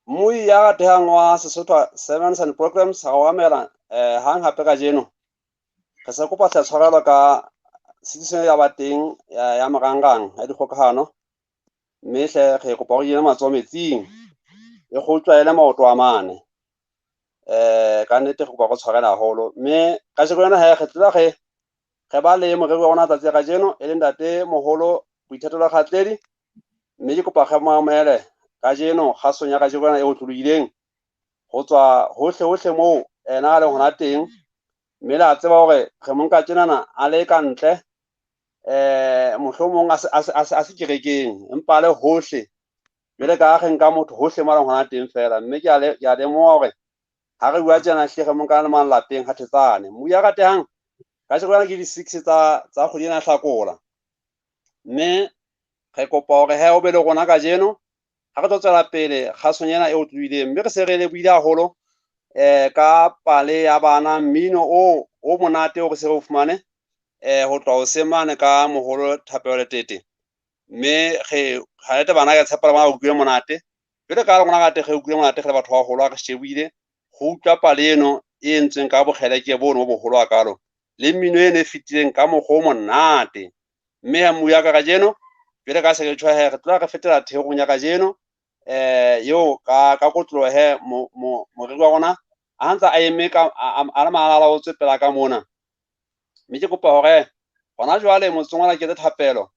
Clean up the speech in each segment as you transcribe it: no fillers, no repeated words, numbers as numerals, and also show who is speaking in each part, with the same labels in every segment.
Speaker 1: Mmui ya ratehang wa Sesotho Sermons and Programs ra o amela hang hape kajeno. Re se kopa hle tshwarelo ka tshitiso ya ba teng ya marangrang ya dikgokahano, mme hle re kopa hore ine matsoho metsing e kgutlwa ele maoto a mane. Ka nnete re kopa go tshwarela haholo. Mme kajeno ena he re tla re ba le moreri wa rona tsatsi la kajeno e leng ntate moholo Boithatelo Kgatledi, mme ke kopa re mo amohele kajeno kgasong ya kajeno ena e otlolohileng ho tswa hohle hohle moo ena a leng hona teng. Mme le a tseba hore re mo nka tjenana a le ka ntle, mohlomong a se kerekeng, empa a le hohle. Jwale ka ha re nka motho hohle mo a leng hona teng feela. Mme ke a lemoha hore ha re bua tjena hle re mo nka le mang lapeng ha thetsane. Mmui ya ratehang kajeno ena ke di-6 tsa kgwedi ena ya Hlakola. Mme re kopa hore he o be le rona kajeno ha re tlo tswela pele kgasong ena e otlolohileng. Mme re se re lebohile haholo ka pale ya bana, mmino o monate o re se re o fumane ho tloha hoseng mane ka moholo Thapelo Letete. Mme re ha nete bana ke tshepa le bona ba utlwile monate. Jwale ka rona ka teng re utlwile monate re le batho ba baholo ha re shebile go utlwa pale eno e entsweng ka bokgeleke bono bo boholo hakalo le mmino eno e fetileng ka mokgwa o monate. Mme ha mmui ya ka kajeno jwale ka se re tjho he re tloha re fetela therong ya kajeno eo ka kotloloho he moreri wa rona a ntse a eme ka a le malalaotswe pela ka mona. Mme ke kopa hore hona jwale motseng ona ke etse thapelo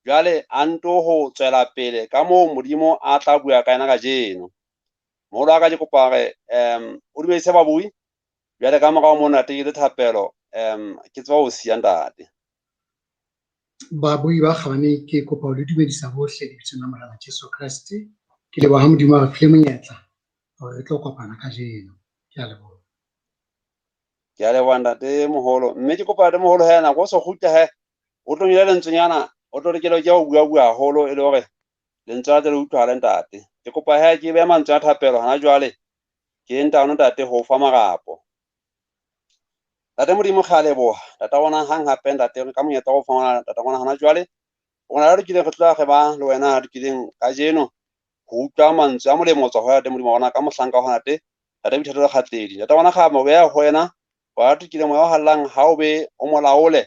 Speaker 1: jwale a nto ho tswela pele ka moo Modimo a tla bua ka yena kajeno. Moholo wa ka ke kopa hore o dumedise babui jwale ka morao mona ntate ke etse thapelo ke tseba ho siya ntate.
Speaker 2: Babui ba kgabane, ke kopa ho le dumedisa bohle lebitsong la Morena Jesu Kreste. Ke leboha Modimo a re file monyetla hore re tlo kopana kajeno. Ke a leboha.
Speaker 1: Ke a leboha ntate moholo. Mme ke kopa ntate moholo he nako o so kgutla he o tlo nyela lentswenyana, o tlo lekela ke ho bua bua haholo e le hore lentswe la tle le utlwahale ntate. Ke kopa he ke behe mantswe a thapelo hona jwale ke ntano ntate ho fa marapo. Ntate Modimo re a leboha. Ntate rona hang hape ntate ka monyetla wa ho fumana ntate rona hona jwale. Rona re lokileng re tloha re ba le wena lokileng kajeno ho utlwa mantswe a molemo ho tswa ho ntate Modimo wa rona ka mohlanka wa ntate Ntate Boithatelo Kgatledi. Ntate rona ga mo beha ho wena, wa lokileng moya o hallang ha o be o mo laole.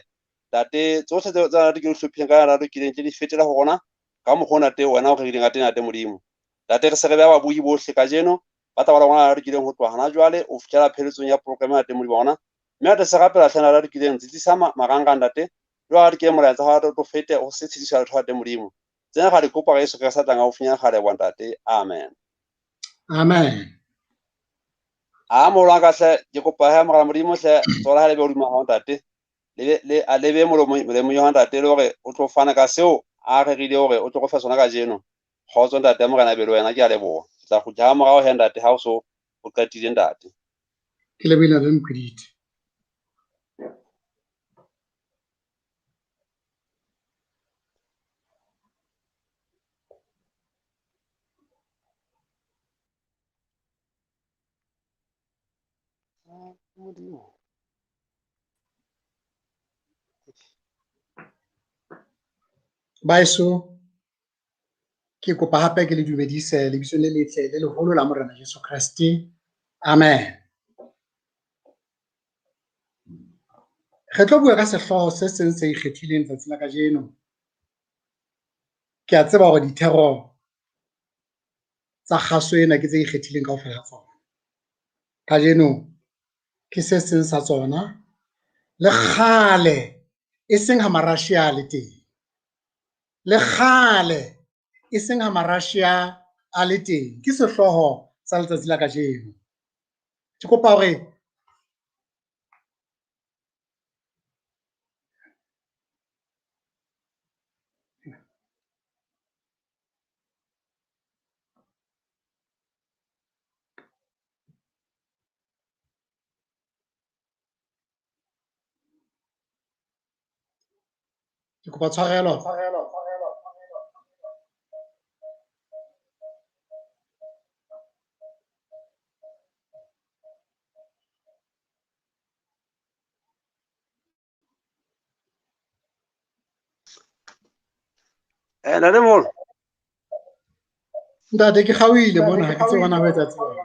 Speaker 1: Ntate tsohle tse ke hlophileng ka yona lokileng ke di fetela ho rona ka mokgwa o ntate wena o rerileng ka teng ntate Modimo. Ntate re se re beha babui bohle kajeno ba tla ba le rona lokileng ho tloha hona jwale o fihlela pheletsong ya program ya ntate Modimo wa rona. Mme ntate se rapela hle ntate lokileng tsitsisa marangrang ntate le wa ke molaetsa wa tlo fete o se tshediswa letho ntate Modimo. Tsena ga di kopa Jesu Kriste tlang haufinyana ga leboha ntate. Amen.
Speaker 2: Amen.
Speaker 1: A moholo wa ka hle ke kopa he Morena Modimo hle tsola ha le be hodimo ha hao ntate. Le a lebe molemo ya ntate le hore o tlo fana ka seo a rerile hore o tlo go fa sona kajeno. Kgotso ntate Morena be le wena, ke a leboha. Ke tla kgutla ha morao he ntate ha o so o qetile ntate.
Speaker 2: Ke lebohile le Mkhwedithe.
Speaker 1: Modimo.
Speaker 2: Baeso, ke kopa hape ke le dumedise lebitsong le letle le leholo la Morena Jesu Kreste. Amen. Re tlo bua ka sehlooho se seng se ikgethileng tsatsi la kajeno. Ke a tseba hore dithero tsa kgaso ena ke tse ikgethileng kaofela ha tsona. Kajeno ke se seng sa tsona. Le kgale e seng ha Marussia a le teng. Le kgale e seng ha Marussia a le teng. Ke sehlooho sa letsatsi la kajeno. Ke kopa hore ke kopa tshwarelo.
Speaker 1: Ntate moholo.
Speaker 2: Ntate ke kgaohile mona, ha ke tsebe hona ho etsa tseo.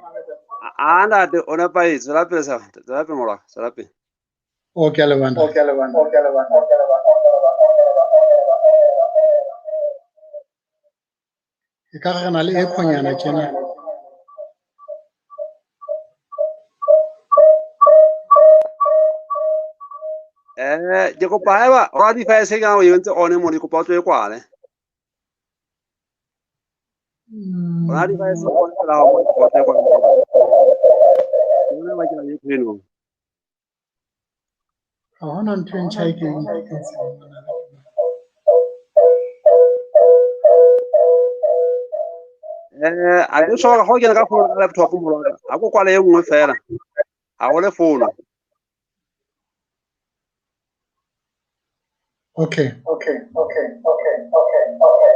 Speaker 1: A ntate o nepahetse, tswela pele sa, tswela pele morwa, tswela pele.
Speaker 2: O ke a leboha ntate. Ekare re na le e khonyana tjena.
Speaker 1: Ke kopa haeba ra di-files e kang o entse one mona, ke kopa o tlo e kwale. Rona di-files one fela ha o kopa o tlo e kwale. Ke bona ba ke na le eno.
Speaker 2: Ha hona ntho e ntjha e ke e entseng mona.
Speaker 1: A ke sure ha o kena ka phone ka laptop mo ha ko kwale e nngwe fela. Ha o le phone.
Speaker 2: Okay.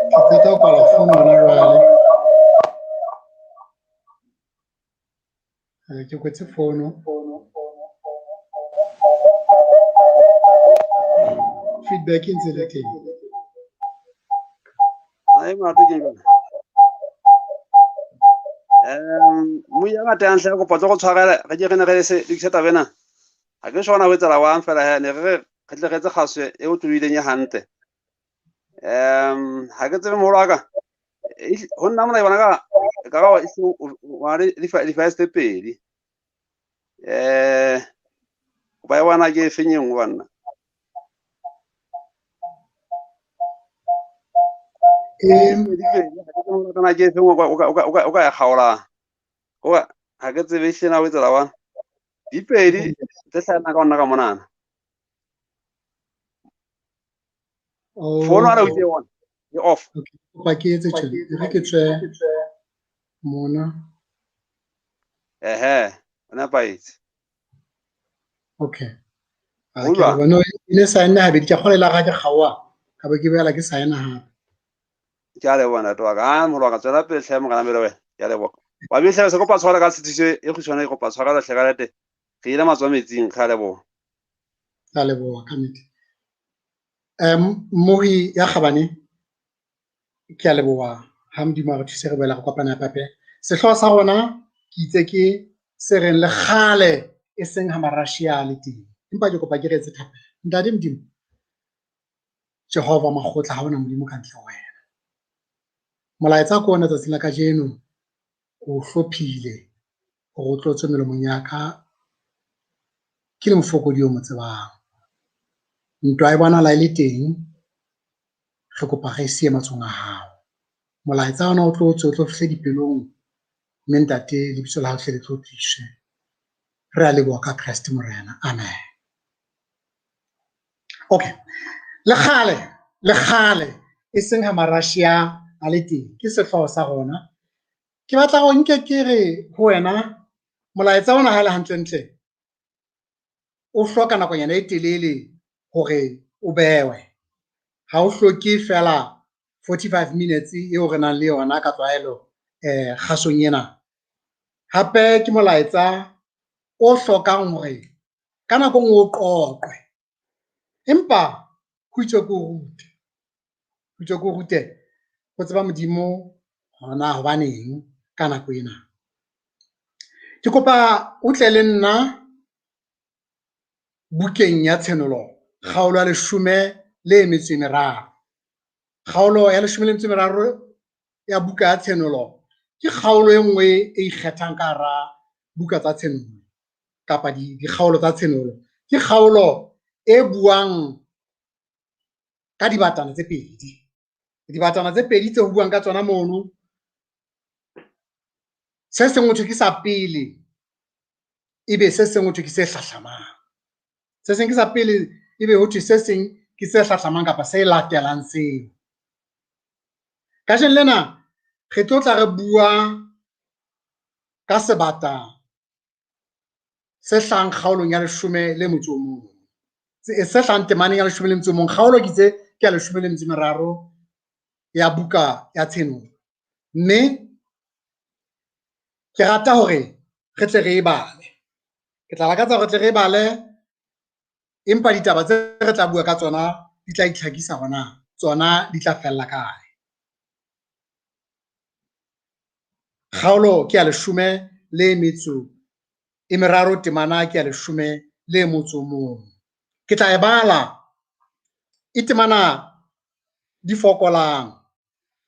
Speaker 2: Ke qeta ho kwala phone hona jwale. Ke kwetse phone. Feedback e ntse le teng.
Speaker 1: Ai molato ke eng? Moya ratang hle kopa tlo go tshwarela re ke re ne re se lokise taba ena. Ha ke sure na ho etsahala wang fela he ne re re re tle re etse kgaso e otlolohileng e hantle. Ha ke tsebe moholo wa ka. Ho nna mona ke bona ka ekare e se o na le di-files tse pedi. Ba e bona ke efeng e nngwe banna? Kana ke efeng o ka e kgaolang? Ha ke tsebe ehlile na ho etsahala wang. Di pedi tse hlahellang ka ho nna ka monana. Phone ha re o itse on, e off.
Speaker 2: Okay, kopa ke etse tjena, e re ke tswe mona.
Speaker 1: Ehe, o nepahetse.
Speaker 2: Okay. A ke re bona e ne saenne habedi, ke a kgolwa e la ga ke kgaoha, ka be ke boela ke saena hape.
Speaker 1: Ke a leboha ntate wa ka. Ah, moholo wa ka, tswela pele hle morena Mele wena. Ke a leboha. Wa be hle se kopa tshwarelo ka tshitiso e kgutshwane, ke kopa tshwarelo hle ka nete. Re ile matswa metsing, re a leboha.
Speaker 2: Ke a leboha ka nnete. Mmohi ya kgabane, ke a leboha ha Modimo a re thuse re boela re kopana hape. Sehlooho sa rona ke itse ke se reng le kgale e seng ha Marussia a le teng. Empa ke kopa ke re etse thapelo. Ntate Modimo, Jehova makgotla ha hona Modimo ka ntle ho wena. Molaetsa ke ona tsatsing la kajeno o hlophile hore o tlo tswe melomong ya ka ke le mofokodi o mo tsebang. Ntwa e bonahala e le teng, re kopa re siye matsohong a hao. Molaetsa ona o tlo tswe o tlo fihle dipelong, mme ntate lebitso la hao hle le tlotliswe. Re a leboha ka Kreste Morena. Amen. Okay. Le kgale, le kgale e seng ha Marussia a le teng, ke sehlooho sa rona. Ke batla hore nke ke re ho wena molaetsa ona ha e le hantlentle o hloka nakonyana e telele hore o bewe. Ha o hloke fela 45 minutes eo re nang le yona ka tlwaelo kgasong ena. Hape ke molaetsa o hlokang hore ka nako e nngwe o qoqwe. Empa ho itswe ke o rute. Ho itswe ke o rute ho tseba Modimo hore na hobaneng ka nako ena. Ke kopa o tle le nna bukeng ya Tshenolo, kgaolo ya 13. Kgaolo ya 13 ya buka ya Tshenolo ke kgaolo e nngwe e ikgethang ka hara buka tsa Tshenolo kapa dikgaolo tsa Tshenolo. Ke kgaolo e buang ka dibatana tse pedi. Dibatana tse pedi tse ho buang ka tsona mono, se seng ho thwe ke sa pele, ebe se seng ho thwe ke se hlahlamang. Se seng ke sa pele, ebe ho thwe se seng ke se hlahlamang kapa se latelang seo. Kajeno lena re tlo tla re bua ka sebata se hlahang kgaolong ya 11. Se hlahang temaneng ya 11. Kgaolo ke itse ke ya 13 ya buka ya Tshenolo. Mme ke rata hore re tle re e bale. Ke tla lakatsa hore re tle re e bale, empa ditaba tse re tla bua ka tsona di tla itlhakisa hore na tsona di tla fella kae. Kgaolo ke ya 13, temana ke ya 11. Ke tla e bala e temana di fokolang,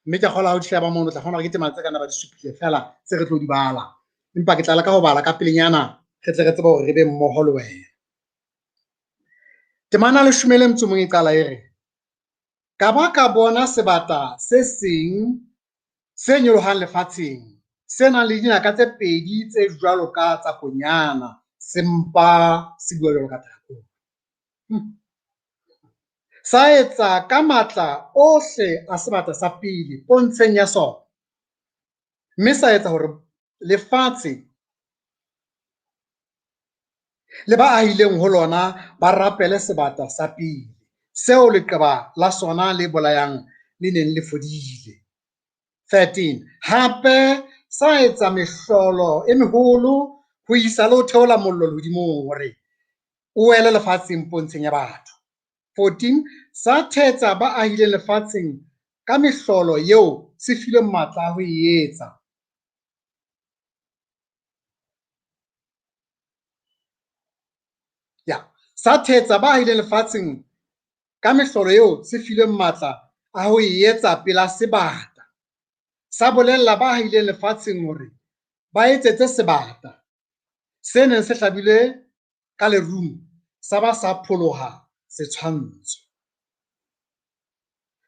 Speaker 2: mme ke a kgolwa ha o di sheba mono o tla kgona hore ke temana tse ka nna ba di supile fela tse re tlo di bala. Empa ke tla leka ho bala ka pelenyana re tle re tsebe hore re be mmoho le wena. Temana 11 e qala e re, ka ba ka bona sebata se seng se nyolohang lefatsheng, se nang le dinaka tse pedi tse jwalo ka tsa konyana, sempa se bua jwalo ka drakone. Sa etsa ka matla ohle a sebata sa pele pontsheng ya sona, mme sa etsa hore lefatshe le ba ahileng ho lona ba rapele sebata sa pele, seo leqeba la sona le bolayang le neng le fodile. 13. Hape sa etsa mehlolo e meholo ho isa le ho theola mollo lehodimong hore o wele lefatsheng pontsheng ya batho. 14. Sa thetsa ba ahileng lefatsheng ka mehlolo eo se filweng matla a ho e etsa. Ya, sa thetsa ba ahileng lefatsheng ka mehlolo eo se filweng matla a ho e etsa pela sebata. Sa bolella ba ahileng lefatsheng hore ba etsetse sebata se neng se hlabilwe ka lerumo, sa ba sa pholoha setshwantsho.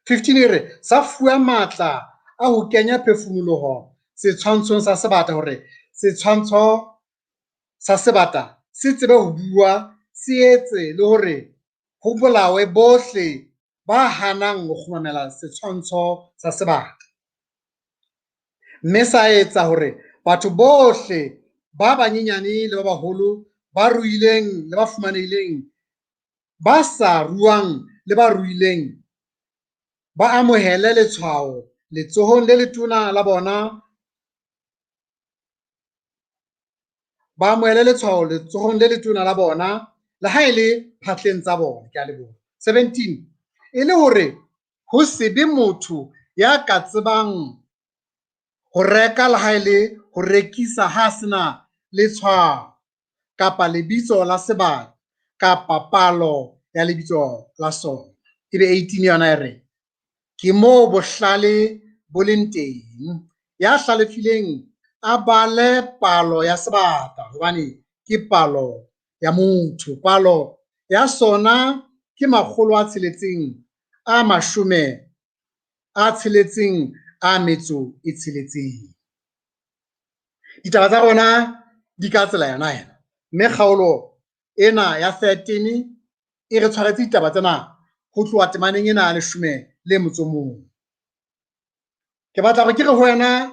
Speaker 2: 15 e re, sa fuwa matla a ho kenya phefumoloho setshwantshong sa sebata hore setshwantsho sa sebata se tsebe ho bua, se etse le hore ho bolawe bohle ba hanang ho kgumamela setshwantsho sa sebata. Mme sa etsa hore batho bohle ba banyenyane le ba baholo, ba ruileng le ba fumanehileng, ba sa ruang le ba ruileng, ba amohele letshwao letsohong le letona la bona, ba amohele letshwao letsohong le letona la bona, le ha e le phatleng tsa bona. Ke a leboha. 17. E le hore ho se be motho ya ka tsebang ho reka le ha e le ho rekisa ha sena letshwao kapa lebitso la sebata kapa palo ya lebitso la sona. Ebe 18 yona e re, ke moo bohlale bo leng teng. Ya hlalefileng a bale palo ya sebata, hobane ke palo ya motho. Palo ya sona ke 666. Ditaba tsa rona di ka tsela yona ena, mme kgaolo ena ya 13 e re tshwaretse ditaba tsena ho tloha temaneng ena ya 11. Ke batla hore ke re ho wena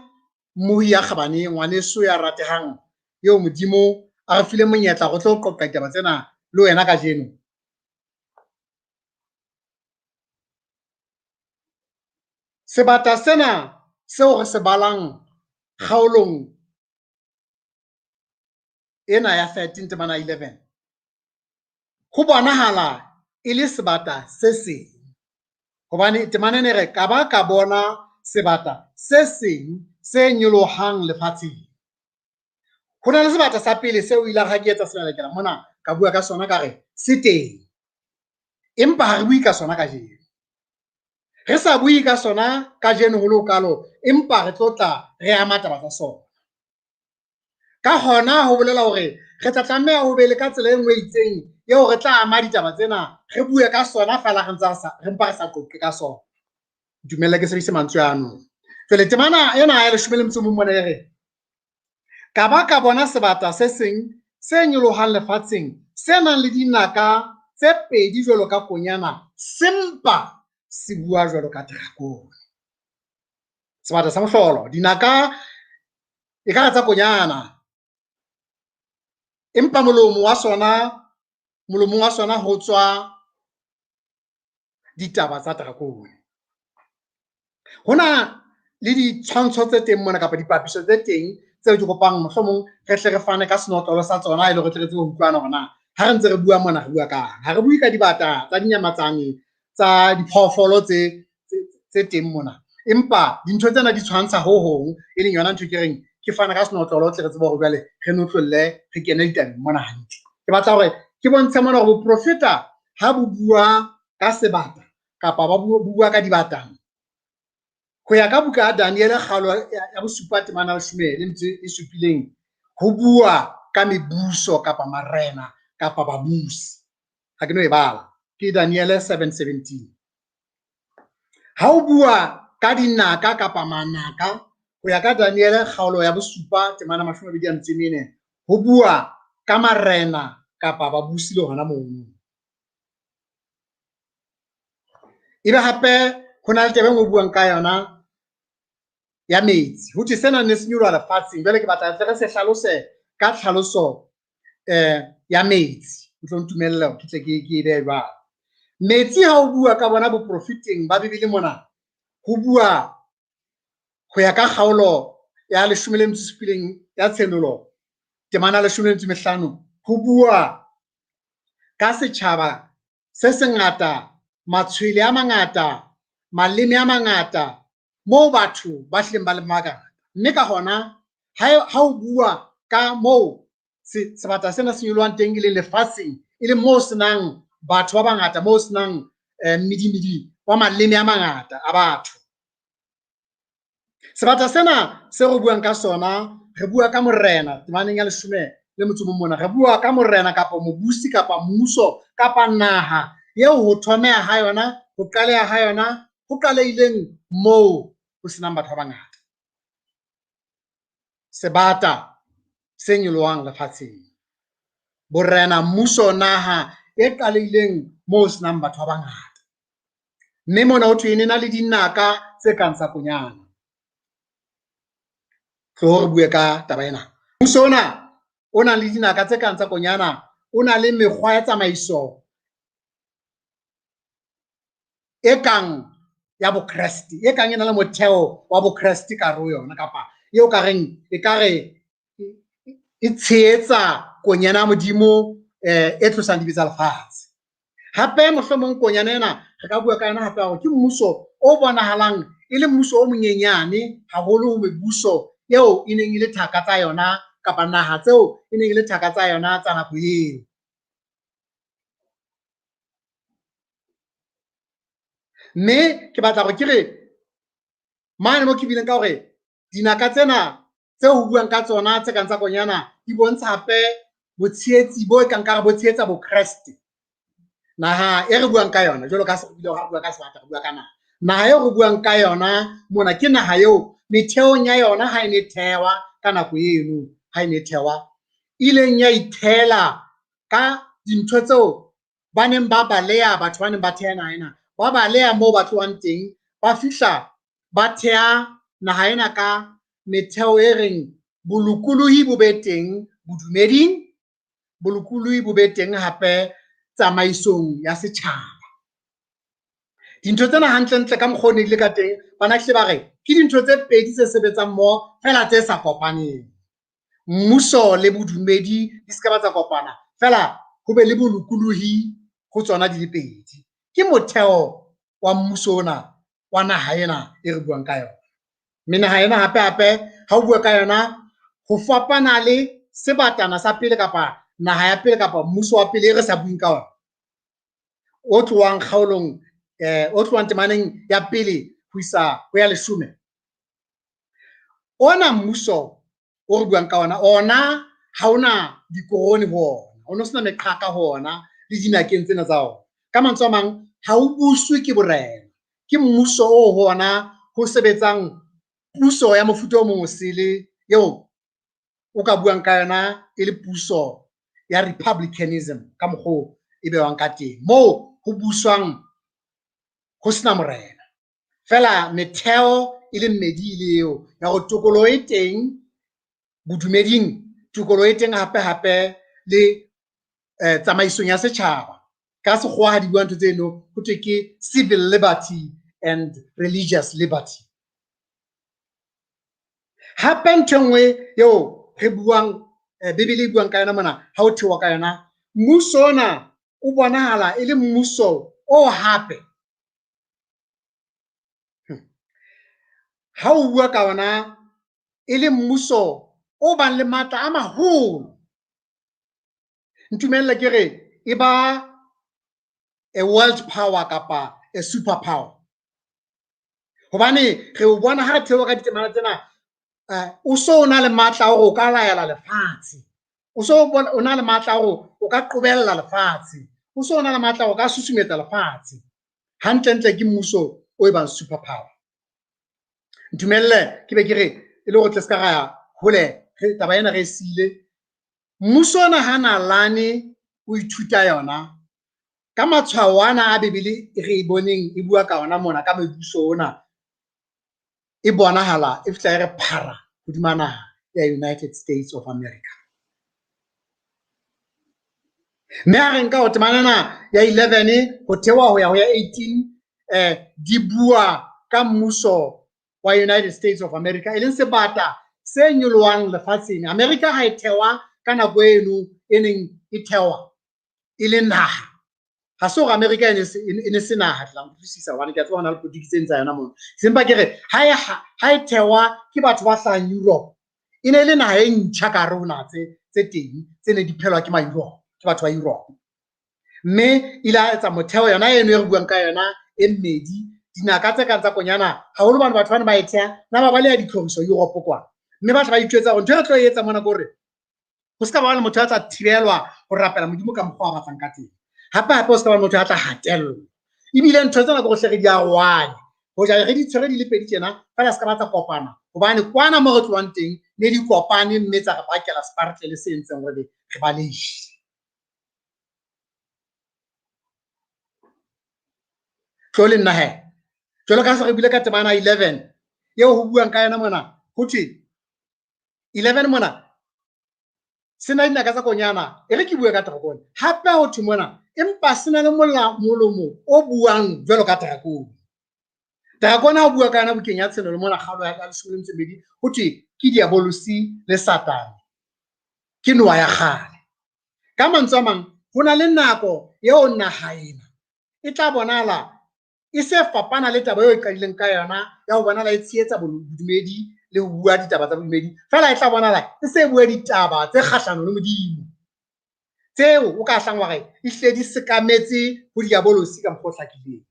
Speaker 2: mmohi ya kgabane, ngwaneso ya ratehang, eo Modimo a re file monyetla go tlo qoqa ditaba tsena le wena kajeno. Sebata sena seo re se balang kgaolong ena ya 13 temana 11, ho bonahala e le sebata se seng, hobane temana ena e re, ka ba ka bona sebata se seng se nyolohang lefatsheng. Ho na le sebata sa pele seo ileng ha ke etsa selelekela mona, ka bua ka sona ka re se teng, empa ha re bue ka sona kajeno. Re sa bue ka sona kajeno ho le hokalo, empa re tlo tla re ama taba tsa sona. Ka hona ho bolela hore re tla tlameha ho be le ka tsela e nngwe e itseng eo re tla ama ditaba tsena, re bue ka sona feela re ntse re mpa re sa qoqe ka sona. Dumella ke sebedise mantswe ano. Jwale temana ena ya 11 mona e re, ka ba ka bona sebata se seng se nyolohang lefatsheng, se nang le dinaka tse pedi jwalo ka konyana, sempa se bua jwalo ka drakone. Sebata sa mohlolo, dinaka e ka re tsa konyana, empa molomong wa sona ho tswa ditaba tsa drakone. Ho na le ditshwantsho tse teng mona kapa dipapiso tse teng tseo ke kopang mohlomong re hle re fane ka senotlolo sa tsona, e le hore re tle re tsebe ho utlwana hore na ha re ntse re bua mona re bua kang. Ha re bue ka dibata tsa dinyamatsane tsa diphoofolo tse teng mona, empa dintho tsena di tshwantsha ho hong, e leng yona ntho ke reng ke ke fana ka senotlolo tle re tsebe hore jwale re notlolle re kene ditabeng mona hantle. Ke batla hore ke bontshe mona hore boprofeta ha bo bua ka sebata kapa ba bua ka dibatana, ho ya ka buka ya Daniele kgaolo ya bosupa temana 17, ho bua ka mebuso kapa marena kapa babusi. Ha ke no e bala, ke Daniele 7:17. Ha o bua ka dinaka kapa manaka, ho ya ka Daniele kgaolo ya bosupa temana 24, ho bua ka marena kapa babusi le hona mono. Ebe hape ho na le taba e nngwe o buang ka yona ya metsi. Ho thwe sena ne se nyoloha lefatsheng. Jwale ke batla tle re se hlalose ka tlhaloso ya metsi. O tlo ntumella ke tle ke e behe jwalo. Metsi ha o bua ka bona boprofeteng ba Bibele mona, ho bua ho ya ka kgaolo ya 17 ya Tshenolo, temana 15, ho bua ka setjhaba se sengata, matshwele a mangata, maleme a mangata, moo batho ba hlileng ba le mangata. Mme ka hona ha o bua ka moo sebata sena se nyolohang teng, e leng lefatsheng, e leng moo senang batho ba bangata, moo senang mmidimidi wa maleme a mangata a batho. Sebata sena se re buang ka sona, re bua ka morena temaneng ya 11 mona, re bua ka morena kapa mobusi kapa mmuso kapa naha eo ho thomeha ha yona, ho qaleha ha yona, ho qalehileng moo ho senang batho ba bangata. Sebata se nyolohang lefatsheng, borena, mmuso, naha e qalehileng moo ho senang batho ba bangata. Mme mona ho thwe e ne na le dinaka tse kang tsa konyana. Tloho re bue ka taba ena. Mmuso ona o nang le dinaka tse kang tsa konyana o na le mekgwa ya tsamaiso e kang ya Bokreste, e kang e na le motheo wa Bokreste ka hare ho yona, kapa eo ka reng e ka re e tshehetsa konyana ya Modimo e tlosang dibe tsa lefatshe. Hape mohlomong konyana ena re ka bua ka yona hape hore ke mmuso o bonahalang e le mmuso o monyenyane haholo ho mebuso eo e neng e le thaka tsa yona kapa naha tseo e neng e le thaka tsa yona tsa nako eo. Mme ke batla hore ke re mane mo ke bileng ka hore dinaka tsena tseo ho buang ka tsona tse kang tsa konyana di bontsha hape botshehetsi bo kang ka re bo tshehetsa Bokreste. Naha e re buang ka yona, jwalo ka se re bile ha re bua ka sebata, re bua ka naha. Naha eo re buang ka yona mona ke naha eo metheong ya yona ha e ne thewa ka nako eno, ha e ne thewa, ileng ya ithela ka dintho tseo ba neng ba baleha, batho ba neng ba theha naha ena, ba baleha moo ba tlohang teng, ba fihla ba theha naha ena ka metheo e reng bolokolohi bo be teng bodumeding, bolokolohi bo be teng hape tsamaisong ya setjhaba. Dintho tsena hantlentle ka mokgwa o ne di le ka teng, bana hlile ba re ke dintho tse pedi tse sebetsang mmoho fela tse sa kopaneng. Mmuso le bodumedi di se ka ba tsa kopana, fela ho be le bolokolohi ho tsona di le pedi. Ke motheo wa mmuso ona wa naha ena e re buang ka yona. Mme naha ena hape hape ha o bua ka yona ho fapana le sebatana sa pele kapa naha ya pele kapa mmuso wa pele e re sa bueng ka ona, o tlohang kgaolong o tlohang temaneng ya pele ho isa ho ya 10. Ona mmuso o re buang ka ona, ona ha ona dikorone ho ona, o no sena meqhaka ho ona le dinakeng tsena tsa ona. Ka mantswe a mang, ha o buswe ke borena, ke mmuso o ho ona ho sebetsang puso ya mofuta o mong o sele eo o ka buang ka yona e le puso ya republicanism ka mokgwa e bewang ka teng, moo ho buswang ho sena morena. Fela metheo e le mmedi e le eo ya hore tokoloho e teng bodumeding, tokoloho e teng hape hape le tsamaisong ya setjhaba. Ka sekgowa ha di bua ntho tseno ho thwe ke civil liberty and religious liberty. Hape ntho e nngwe eo re buang Bibele e buang ka yona mona ha o theoha ka yona, mmuso ona o bonahala e le mmuso o hape ha o bua ka ona e le mmuso o bang le matla a maholo. Ntumelle ke re e ba a world power kapa a super power. Hobane re o bona ha re theoha ka ditemana tsena, o so o na le matla a hore o ka laela lefatshe, o so o na le matla a hore o ka qobella lefatshe, o so o na le matla a hore o ka susumetsa lefatshe. Hantlentle ke mmuso o e bang super power. Ntumelle ke be ke re e le hore tle se ka ra ya hole, taba ena re e siile. Mmuso ona ha nalane o ithuta yona ka matshwao ana a Bibele re e boneng e bua ka ona mona, ka mebuso ona e bonahala e fihla e re phara hodima naha ya United States of America. Mme ha re nka ho temana ena ya 11 ho theoha ho ya ho ya 18, di bua ka mmuso wa United States of America, e leng sebata se nyolohang lefatsheng. America ha e thewa ka nako eno e neng e thewa e le naha, ha se hore America e ne se naha, tla nkutlwisisa hobane ke a tseba hona le politiki tse ntsa yona mona. Sempa ke re ha e thewa ke batho ba hlahang Europe, e ne e le naha e ntjha ka hare ho naha tse teng tse ne di phelwa ke ma-Europe, ke batho ba Europe. Mme ile a etsa motheo yona eno e re buang ka yona e mmedi, dinaka tse kang tsa konyana, haholo bane batho bane ba e theha, na ba baleha ditlhoriso Europe kwana. Mme ba tla ba itjwetsa hore ntho e re tlo e etsa mona ke hore ho se ka ba le motho ya tla thibelwa ho rapela Modimo ka mokgwa a batlang ka teng. Hape hape ho se ka ba le motho ya tla hatellwa. Ebile ntho tsena ke hore hle re di arohanye. Hoja re di tshwere di le pedi tjena, feela se ka ba tsa kopana. Hobane kwana mo re tlohang teng, ne di kopane mme tsa re bakela separetlele se entseng hore re balehile. Tlo le nna he. Jwalo ka se re bile ka temana 11 eo ho buang ka yona mona, ho thwe 11 mona sena dinaka tsa konyana, e re ke bue ka drakone. Hape ho thwe mona empa sena le molomo o buang jwalo ka drakone. Drakone ha o bua ka yona bukeng ya Tshenolo mona kgaolo ya 12, ho thwe ke diabolosi le Satane, ke noha ya kgale. Ka mantswe a mang, ho na le nako eo naha ena e tla bonahala e se fapana le taba eo e qadileng ka yona ya ho bonahala e tshehetsa bodumedi le ho bua ditaba tsa bodumedi, feela e tla bonahala e se bua ditaba tse kgahlano le Modimo, tseo o ka hlang wa re e hle di sekametse ho diabolosi ka mokgwa o hlakileng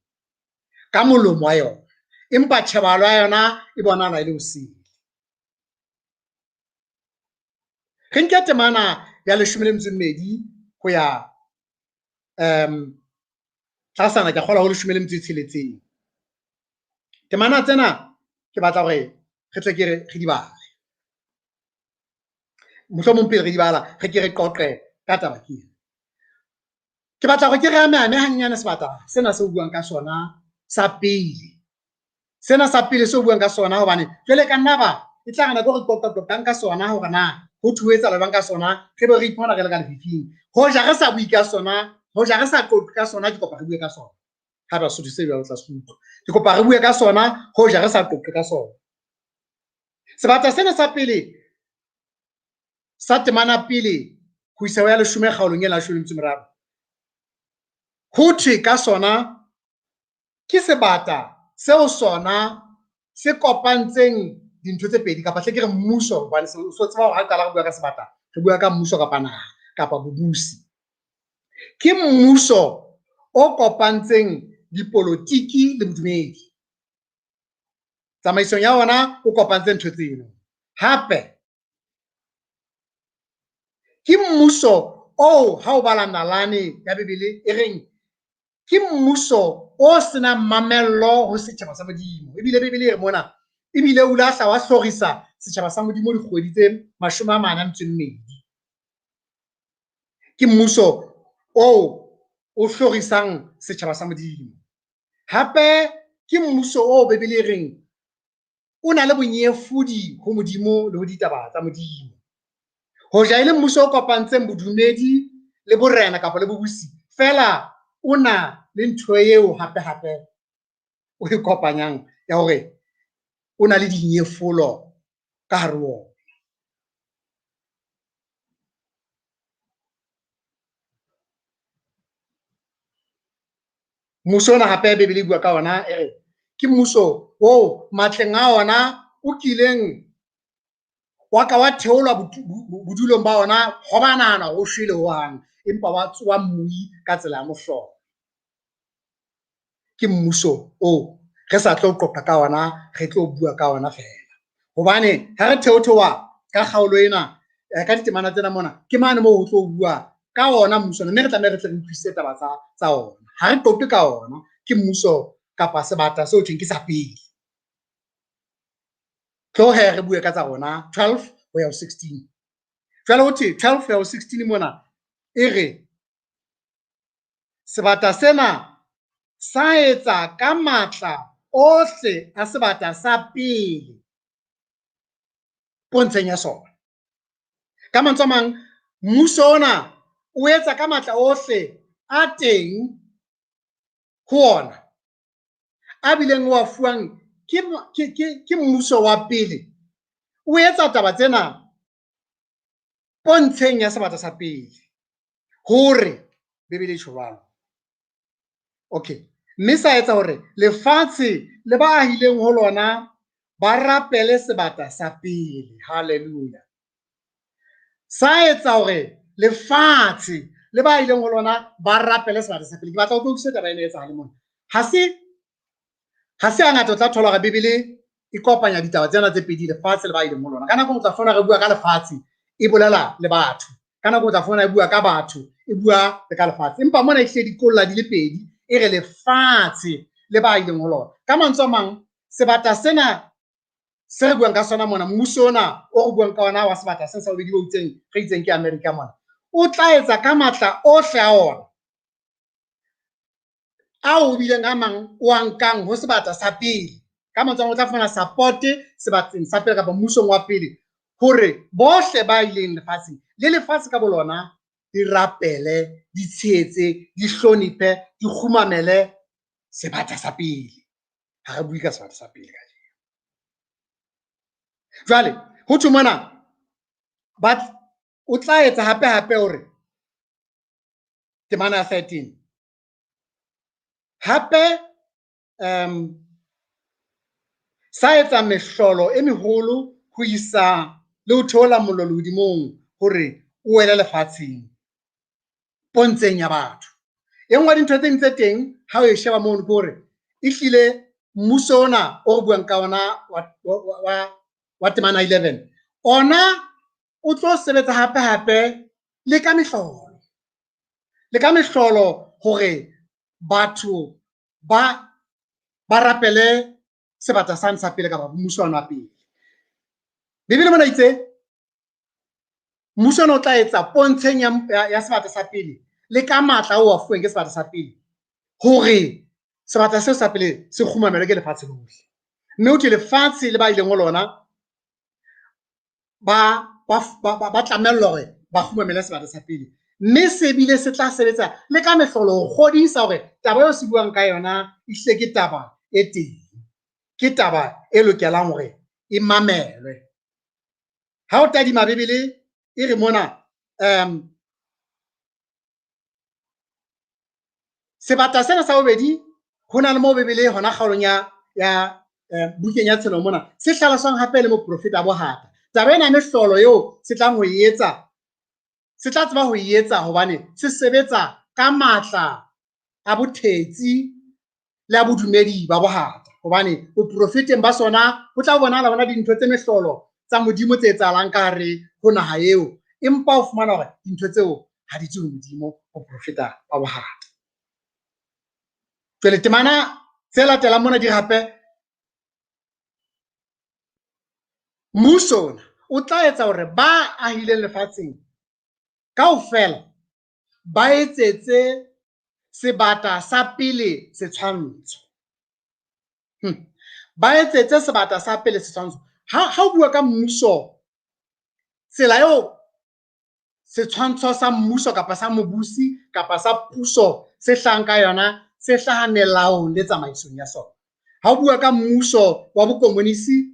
Speaker 2: ka molomo wa yona, empa tjhebahalo ya yona e bonahala e le hosele. Re nke temana ya 12 ho ya tlasana, ke kgolwa ho 16. Temana tsena ke batla hore re tle ke re di bale. Mohlomong pele re di bala, re ke re qoqe ka taba ke ena. Ke batla hore ke re ame hanyenyane sebata sena se o buang ka sona sa pele. Sena sa pele se o buang ka sona, hobane jwale ka nna ba e tla re nako re qoqa-qoqang ka sona hore na ho thwe ho etsahala jwang ka sona, re be re ipona re le ka lefifing. Hoja re sa bue ka sona, hoja re sa qoqe ka sona, ke kopa re bue ka sona. Ha ba Sotho se jwalo tla se utlwa. Ke kopa re bue ka sona, hoja re sa qoqe ka sona. Sebata sena sa pele sa temana pele ho isa ho ya 10 kgaolong ena ya 13, ho thwe ka sona ke sebata seo sona se kopantseng dintho tse pedi, kapa hle ke re mmuso, hobane so tseba hore ha qala re bua ka sebata, re bua ka mmuso kapa naha kapa bobusi. Ke mmuso o kopantseng dipolotiki le bodumedi. Tsamaisong ya ona o kopantse ntho tseno. Hape ke mmuso oo ha o bala nalane ya Bibele e reng ke mmuso o senang mamello ho setjhaba sa Modimo. Ebile Bibele e re mona, ebile o ile a hla wa hlorisa setjhaba sa Modimo dikgwedi tse 42. Ke mmuso oo o hlorisang setjhaba sa Modimo. Hape ke mmuso oo Bibele e reng o na le bonyefodi ho Modimo le ho ditaba tsa Modimo. Hoja e le mmuso o kopantseng bodumedi le borena kapa le bobusi, feela o na le ntho eo hape hape o e kopanyang ya hore o na le dinyefolo ka hare ho ona. Mmuso ona hape Bibele e bua ka ona e re ke mmuso oo matleng a ona o kileng Wa ka wa theolwa bodulong ba ona, ho ba nahana o shwele hohang, empa wa tsoha mmui ka tsela ya mohlolo. Ke mmuso oo re sa tlo qoqa ka ona, re tlo bua ka ona feela. Hobane ha re theotheoha ka kgaolo ena, ka ditemana tsena mona, ke mane moo ho tlo bua ka ona mmuso, mme re tlameha re tle re utlwisise taba tsa ona. Ha re qoqe ka ona, ke mmuso kapa sebata seo thweng ke sa pele. Tlo he re bue ka tsa rona 12 ho ya ho 16. Jwale ho thwe 12 ho ya ho 16 mona e re sebata sena sa etsa ka matla ohle a sebata sa pele pontsheng ya sona. Ka mantswe a mang, mmuso ona o etsa ka matla ohle a teng ho ona, a bileng wa fuwang ke mmuso wa pele. O etsa taba tsena pontsheng ya sebata sa pele, hore Bibele e tjho jwalo. Okay, mme sa etsa hore lefatshe le ba ahileng ho lona ba rapele sebata sa pele. Hallelujah. Sa etsa hore lefatshe le ba ahileng ho lona ba rapele sebata sa pele. Ke batla ho utlwisisa taba ena e etsahale mona. Ha se hangata o tla thola hore Bibele e kopanya ditaba tsena tse pedi, lefatshe le ba ahileng ho lona. Ka nako o tla fumana re bua ka lefatshe, e bolela le batho. Ka nako o tla fumana e bua ka batho, e bua le ka lefatshe. Empa mona e hlile di kolla di le pedi, e re lefatshe le ba ahileng ho lona. Ka mantswe a mang, sebata sena se re buang ka sona mona, mmuso ona o re buang ka ona wa sebata sena sa bobedi bo itseng, re itseng ke Amerika mona, o tla etsa ka matla ohle a ona ao bileng a mang o a nkang ho sebata sa pele. Ka mantswe a mang, o tla fumana support sebateng sa pele kapa mmusong wa pele, hore bohle ba ileng lefatsheng le lefatshe ka bolona di rapele, di tshehetse, di hloniphe, di kgumamele sebata sa pele. Ha re bue ka sebata sa pele kajeno. Jwale ho thwe mona o tla etsa hape hape hore temana ya 13 hape sa etsa mehlolo e meholo ho isa le ho theola mollo lehodimong hore o wele lefatsheng pontsheng ya batho. E nngwe ya dintho tse ding tse teng ha o e sheba mono ke hore ehlile mmuso ona o re buang ka ona wa temana 11 ona o tlo sebetsa hape hape le ka mehlolo, le ka mehlolo hore batho ba rapele sebata sane sa pele kapa mmuso wa pele. Bibele mona itse mmuso ona o tla etsa pontsheng ya sebata sa pele le ka matla ao a fuweng ke sebata sa pele, hore sebata seo sa pele se kgumamelwe ke lefatshe lohle. Mme ho thwe lefatshe le ba ileng ho lona ba tlamellwa hore ba kgumamele sebata sa pele, mme se bile se tla sebetsa le ka mehlolo ho kgodisa hore taba eo se buang ka yona ehlile ke taba e teng, ke taba e lokelang hore e mamelwe. Ha o tadima Bibele e re mona, sebata sena sa bobedi ho na le moo Bibele hona kgaolong ya bukeng ya Tshenolo mona se hlaloswang hape le moprofeta bohata. Taba ena ya mehlolo eo se tlang ho e etsa, se tla tseba ho e etsa hobane se sebetsa ka matla a bothetsi le a bodumedi ba bohata. Hobane boprofeteng ba sona ho tla bonahala hona dintho tse mehlolo tsa Modimo tse etsahalang ka hare ho naha eo, empa o fumana hore dintho tseo ha di tswe ho Modimo, boprofeta ba bohata. Jwale temana tse latelang mona di hape, mmuso ona o tla etsa hore ba ahileng lefatsheng kaofela ba etsetse sebata sa pele setshwantsho. Ba etsetse sebata sa pele setshwantsho. Ha o bua ka mmuso, tsela eo setshwantsho sa mmuso kapa sa mobusi kapa sa puso se hlahang ka yona, se hlaha melaong le tsamaisong ya sona. Ha o bua ka mmuso wa bokomonisi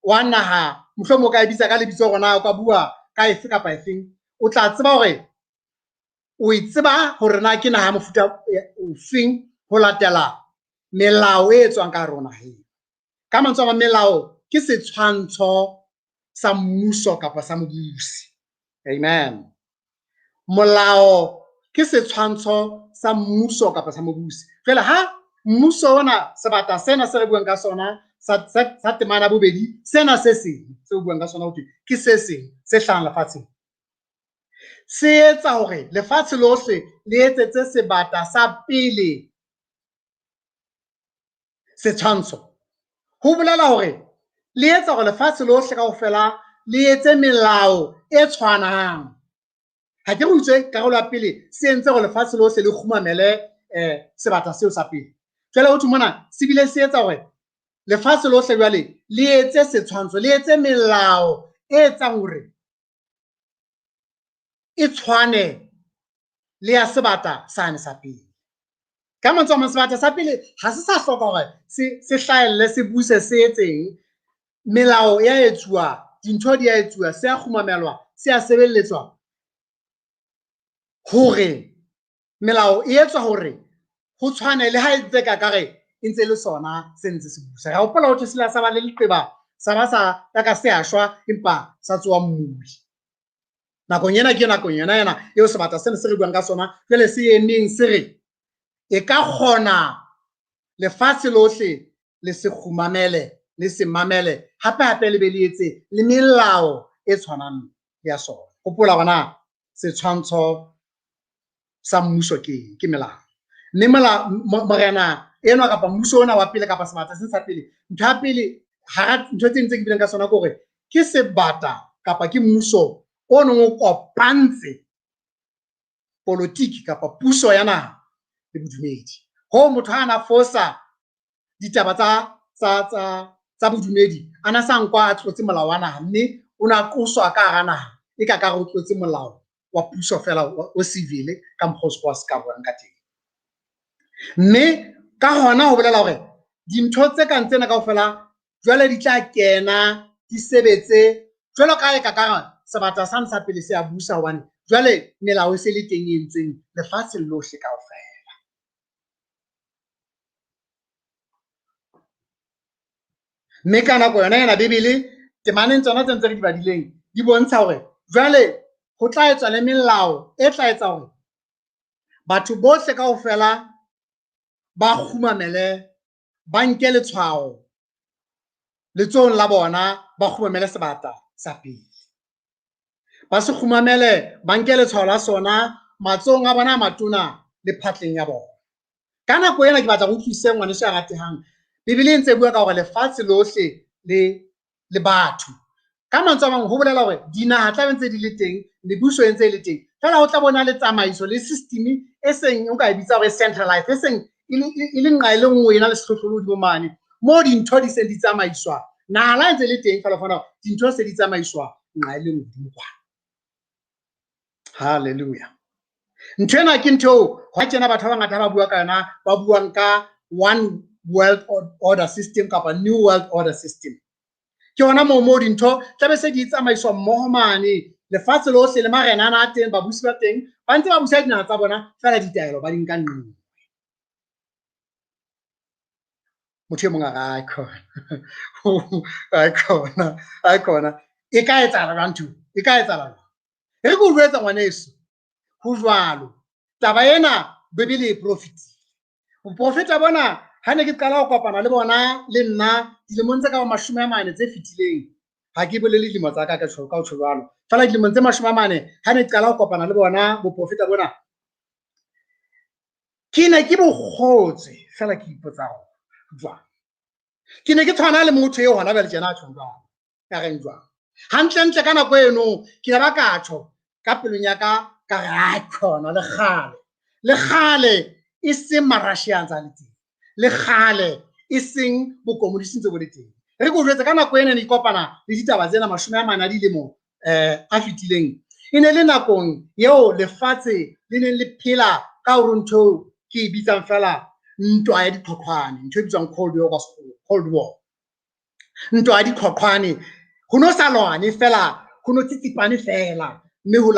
Speaker 2: wa naha, mohlomong o ka e bitsa ka lebitso rona, o ka bua ka efe kapa efeng, o tla tseba hore o e tseba hore na ke naha ya mofuta ofeng ho latela melao e etswang ka hare ho naha eo. Ka mantswe a mang, melao ke setshwantsho sa mmuso kapa sa mobusi. Amen. Molao ke setshwantsho sa mmuso kapa sa mobusi. Jwale ha mmuso ona, sebata sena se re buang ka sona sa temana bobedi, sena se seng se o buang ka sona ho thwe ke se seng se hlahang lefatsheng, se etsa hore lefatshe lohle le etsetse sebata sa pele setshwantsho. Ho bolela hore le etsa hore lefatshe lohle kaofela le etse melao e tshwanang. Ha ke re utswe karolo ya pele se entse hore lefatshe lohle le kgumamele sebata seo sa pele. Jwale ho thwe mona se bile se etsa hore lefatshe lohle jwale le etse setshwantsho, le etse melao e etsang hore e tshwane le ya sebata sane sa pele. Ka mantswe a mang, sebata sa pele ha se sa hloka hore se hlahelle, se buse, se etseng. Melao ya etsuwa, dintho di a etsuwa, se a kgumamelwa, se a sebeletswa hore melao e etswa hore ho tshwane le ha e ntse ka kare e ntse le sona se ntse se busa. Re hopola ho thwe se la sa ba le leqeba, sa ba sa ya ka se a shwa, empa sa tsoha mmui. Nakong ena ke nakong yona ena eo sebata sena se re buang ka sona jwale se emeng se re e ka kgona lefatshe lohle le se kgumamele, le se mamele, hape hape le be le etse le melao e tshwanang le ya sona. Hopola hore na setshwantsho sa mmuso ke eng, ke melao. Mme morena enwa kapa mmuso ona wa pele kapa sebata se sa pele, ntho ya pele hara ntho tse ntse ke bileng ka sona ke hore ke sebata kapa ke mmuso o neng o kopantse politiki kapa puso ya naha le bodumedi. Hoo motho ha ana fosa ditaba tsa bodumedi, a na sa nkwa a tlotse molao wa naha, mme o na qoswa ka hara naha e ka kare o tlotse molao wa puso fela o civil ka mokgwa o sekgowa se ka buang ka teng. Mme ka hona ho bolela hore dintho tse kang tsena kaofela jwale di tla kena di sebetse jwalo ka e ka kare sebata sane sa pele se a busa, hobane jwale melao e se le teng e entsweng lefatsheng lohle kaofela. Mme ka nako yona ena Bibele temaneng tsona tse ntse re di badileng di bontsha hore jwale ho tla etswa le melao e tla etsa hore batho bohle kaofela ba kgumamele, ba nke letshwao letsohong la bona, ba kgumamele sebata sa pele. Ba se kgumamele, ba nke letshwao la sona matsohong a bona a matona le phatleng ya bona. Ka nako ena ke batla go utlwisise ngwaneso ya ratehang, Bibele e ntse e bua ka hore lefatshe lohle le batho. Ka mantswe a mang ho bolela hore dinaha tla be ntse di le teng, mebuso e ntse e le teng, fela ho tla bona le tsamaiso le system e seng o ka e bitsa hore centralized, e seng e le nqa e le nngwe e na le sehlohlolo hodimo mane, moo dintho di seng di tsamaiswa. Naha la ntse le teng fela ho fana dintho se di tsamaiswa nqa e le nngwe hodimo kwana. Hallelujah. Ntho ena ke ntho eo hwa tjena batho ba bangata ba bua ka yona, ba buang ka one world order system kapa new world order system. Ke hona moo dintho tla be se di tsamaiswa mmoho mane, lefatshe lohle le marena ana a teng, babusi ba teng ba ntse ba busa dinaha tsa bona fela ditaelo ba di nka nqeng. Motho e mong a re, ai khona, ai khona, ai khona. E ka etsahala jwang ntho? E ka etsahala jwang? E re ke o jwetsa ngwaneso, ho jwalo. Taba ena Bibele e profetile. Boprofeta bona ha ne ke qala ho kopana le bona le nna dilemong tse ka ba 40 tse fetileng, ha ke bolele dilemo tsa ka ka tjho, ka ho tjho jwalo. Fela dilemong tse 40 ha ne ke qala ho kopana le bona boprofeta bona, ke ne ke bo kgotswe fela ke ipotsa hore jwang. Ke ne ke tshwana le motho eo hona jwale tjena a tjhong jwang, ya reng jwang. Hantlentle ka nako eno ke ile ba ka tjho ka pelong ya ka, ka re ai khona le kgale, le kgale e seng ma-Russia a ntse a le teng, le kgale e seng bokomonisi ntse bo le teng. Re ke o jwetse ka nako ena ne ke kopana le ditaba tsena 40 a dilemo a fetileng, e ne le nakong eo lefatshe le neng le phela ka hore ntho eo ke e bitsang fela ntwa ya diqhoqhwane, ntho e bitswang Cold War ka Sekgowa, Cold War. Ntwa ya diqhoqhwane, ho no sa lwane fela, ho no tsitsipane fela, mme ho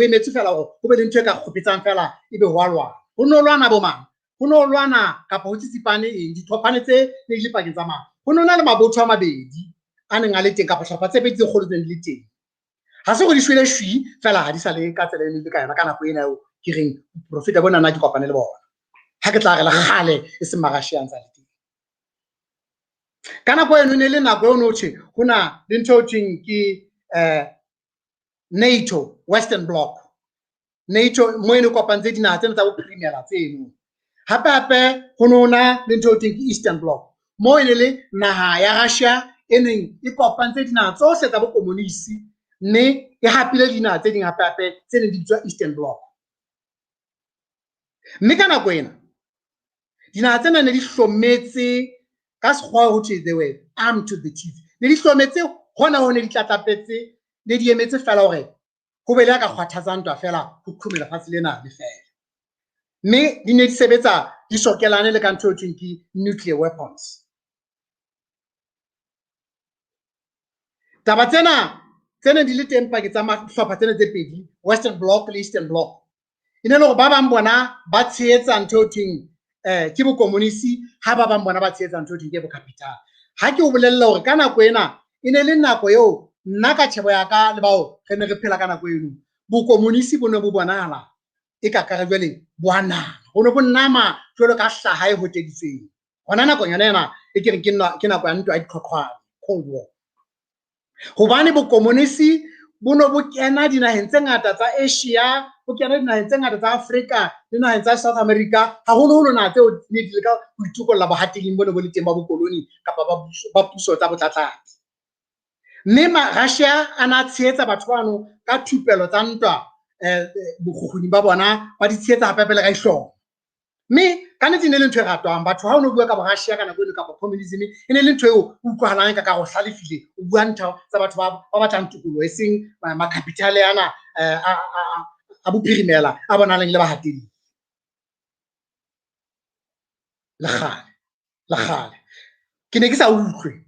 Speaker 2: emetse fela hore ho be le ntho e ka kgopetsang fela ebe ho a lwana. Ho no lwana bo mang? Ho no lwana kapa ho tsitsipane eng? Diqhoqhwane tse ne di le pakeng tsa mang? Ho no na le mabotho a mabedi a neng a le teng kapa hlopha tse pedi tse kgolo tse neng di le teng. Ha se hore di shwele shwi fela ha di sa le ka tsela e neng le ka yona ka nako ena eo ke reng boprofeta bona na ke kopane le bona. Ha ke tla re le kgale e seng Marussia a ntse a le teng. Ka nako eno e ne le nako eo no thwe ho na le ntho eo thweng ke NATO, Western Bloc. NATO mo e ne kopantse dinaha tsena tsa bophirimela tseno. Hape hape ho no na le ntho eo thweng ke Eastern Bloc, mo e ne le naha ya Russia e neng e kopantse dinaha tsohle tsa bokomonisi mme e hapile dinaha tse ding hape hape tse neng di bitswa Eastern Bloc. Mme ka nako ena dinaha tsena ne di hlometse ka sekgowa ho thwe they were armed to the teeth, ne di hlometse hona ho ne di tlatlapetse, ne di emetse fela hore ho be le ya ka kgwathatsang ntwa fela ho qhume lefatshe lena le fele. Mme di ne di sebetsa di sokelane le ka ntho eo thweng ke nuclear weapons. Taba tsena tse neng di le teng pakeng tsa mahlopha tsena tse pedi, Western Bloc le Eastern Bloc, e ne le hore ba bang bona ba tshehetsa ntho eo thweng ke bokomonisi, ha ba bang bona ba tshehetsa ntho eo thweng ke bocapital. Ha ke o bolella hore ka nako ena e ne le nako eo nna ka tjhebo ya ka le bao re ne re phela ka nako eno, bokomonisi bo ne bo bonahala e ka kare jwale bo a nama, bo ne bo nama jwalo ka hlaha e hoteditsweng. Hona nakong yona ena e ke reng ke nako ya ntwa ya diqhwaqhwane, Cold War. Hobane bokomonisi bo ne bo kena dinaheng tse ngata tsa Asia, bo kena dinaheng tse ngata tsa Afrika le naheng tsa South America, haholoholo naha tseo ne di leka ho itokolla bohatelling bo ne bo le teng ba bokoloni kapa ba puso tsa botlatlapi. Mme Russia a na tshehetsa batho bano ka thupelo tsa ntwa bokgukguni ba bona, ba di tshehetsa hape pele ka dihlooho. Mme ka nnete e ne le ntho e ratwang. Batho ha o no bua ka bo Russia ka nako eno kapa communism, e ne le ntho eo utlwahalang ka ho hlalefile, o bua ntho tsa batho ba batlang tokoloho, e seng makapitale ana a bophirimela a bonalang le bahatelli. Le kgale, le kgale. Ke ne ke sa utlwe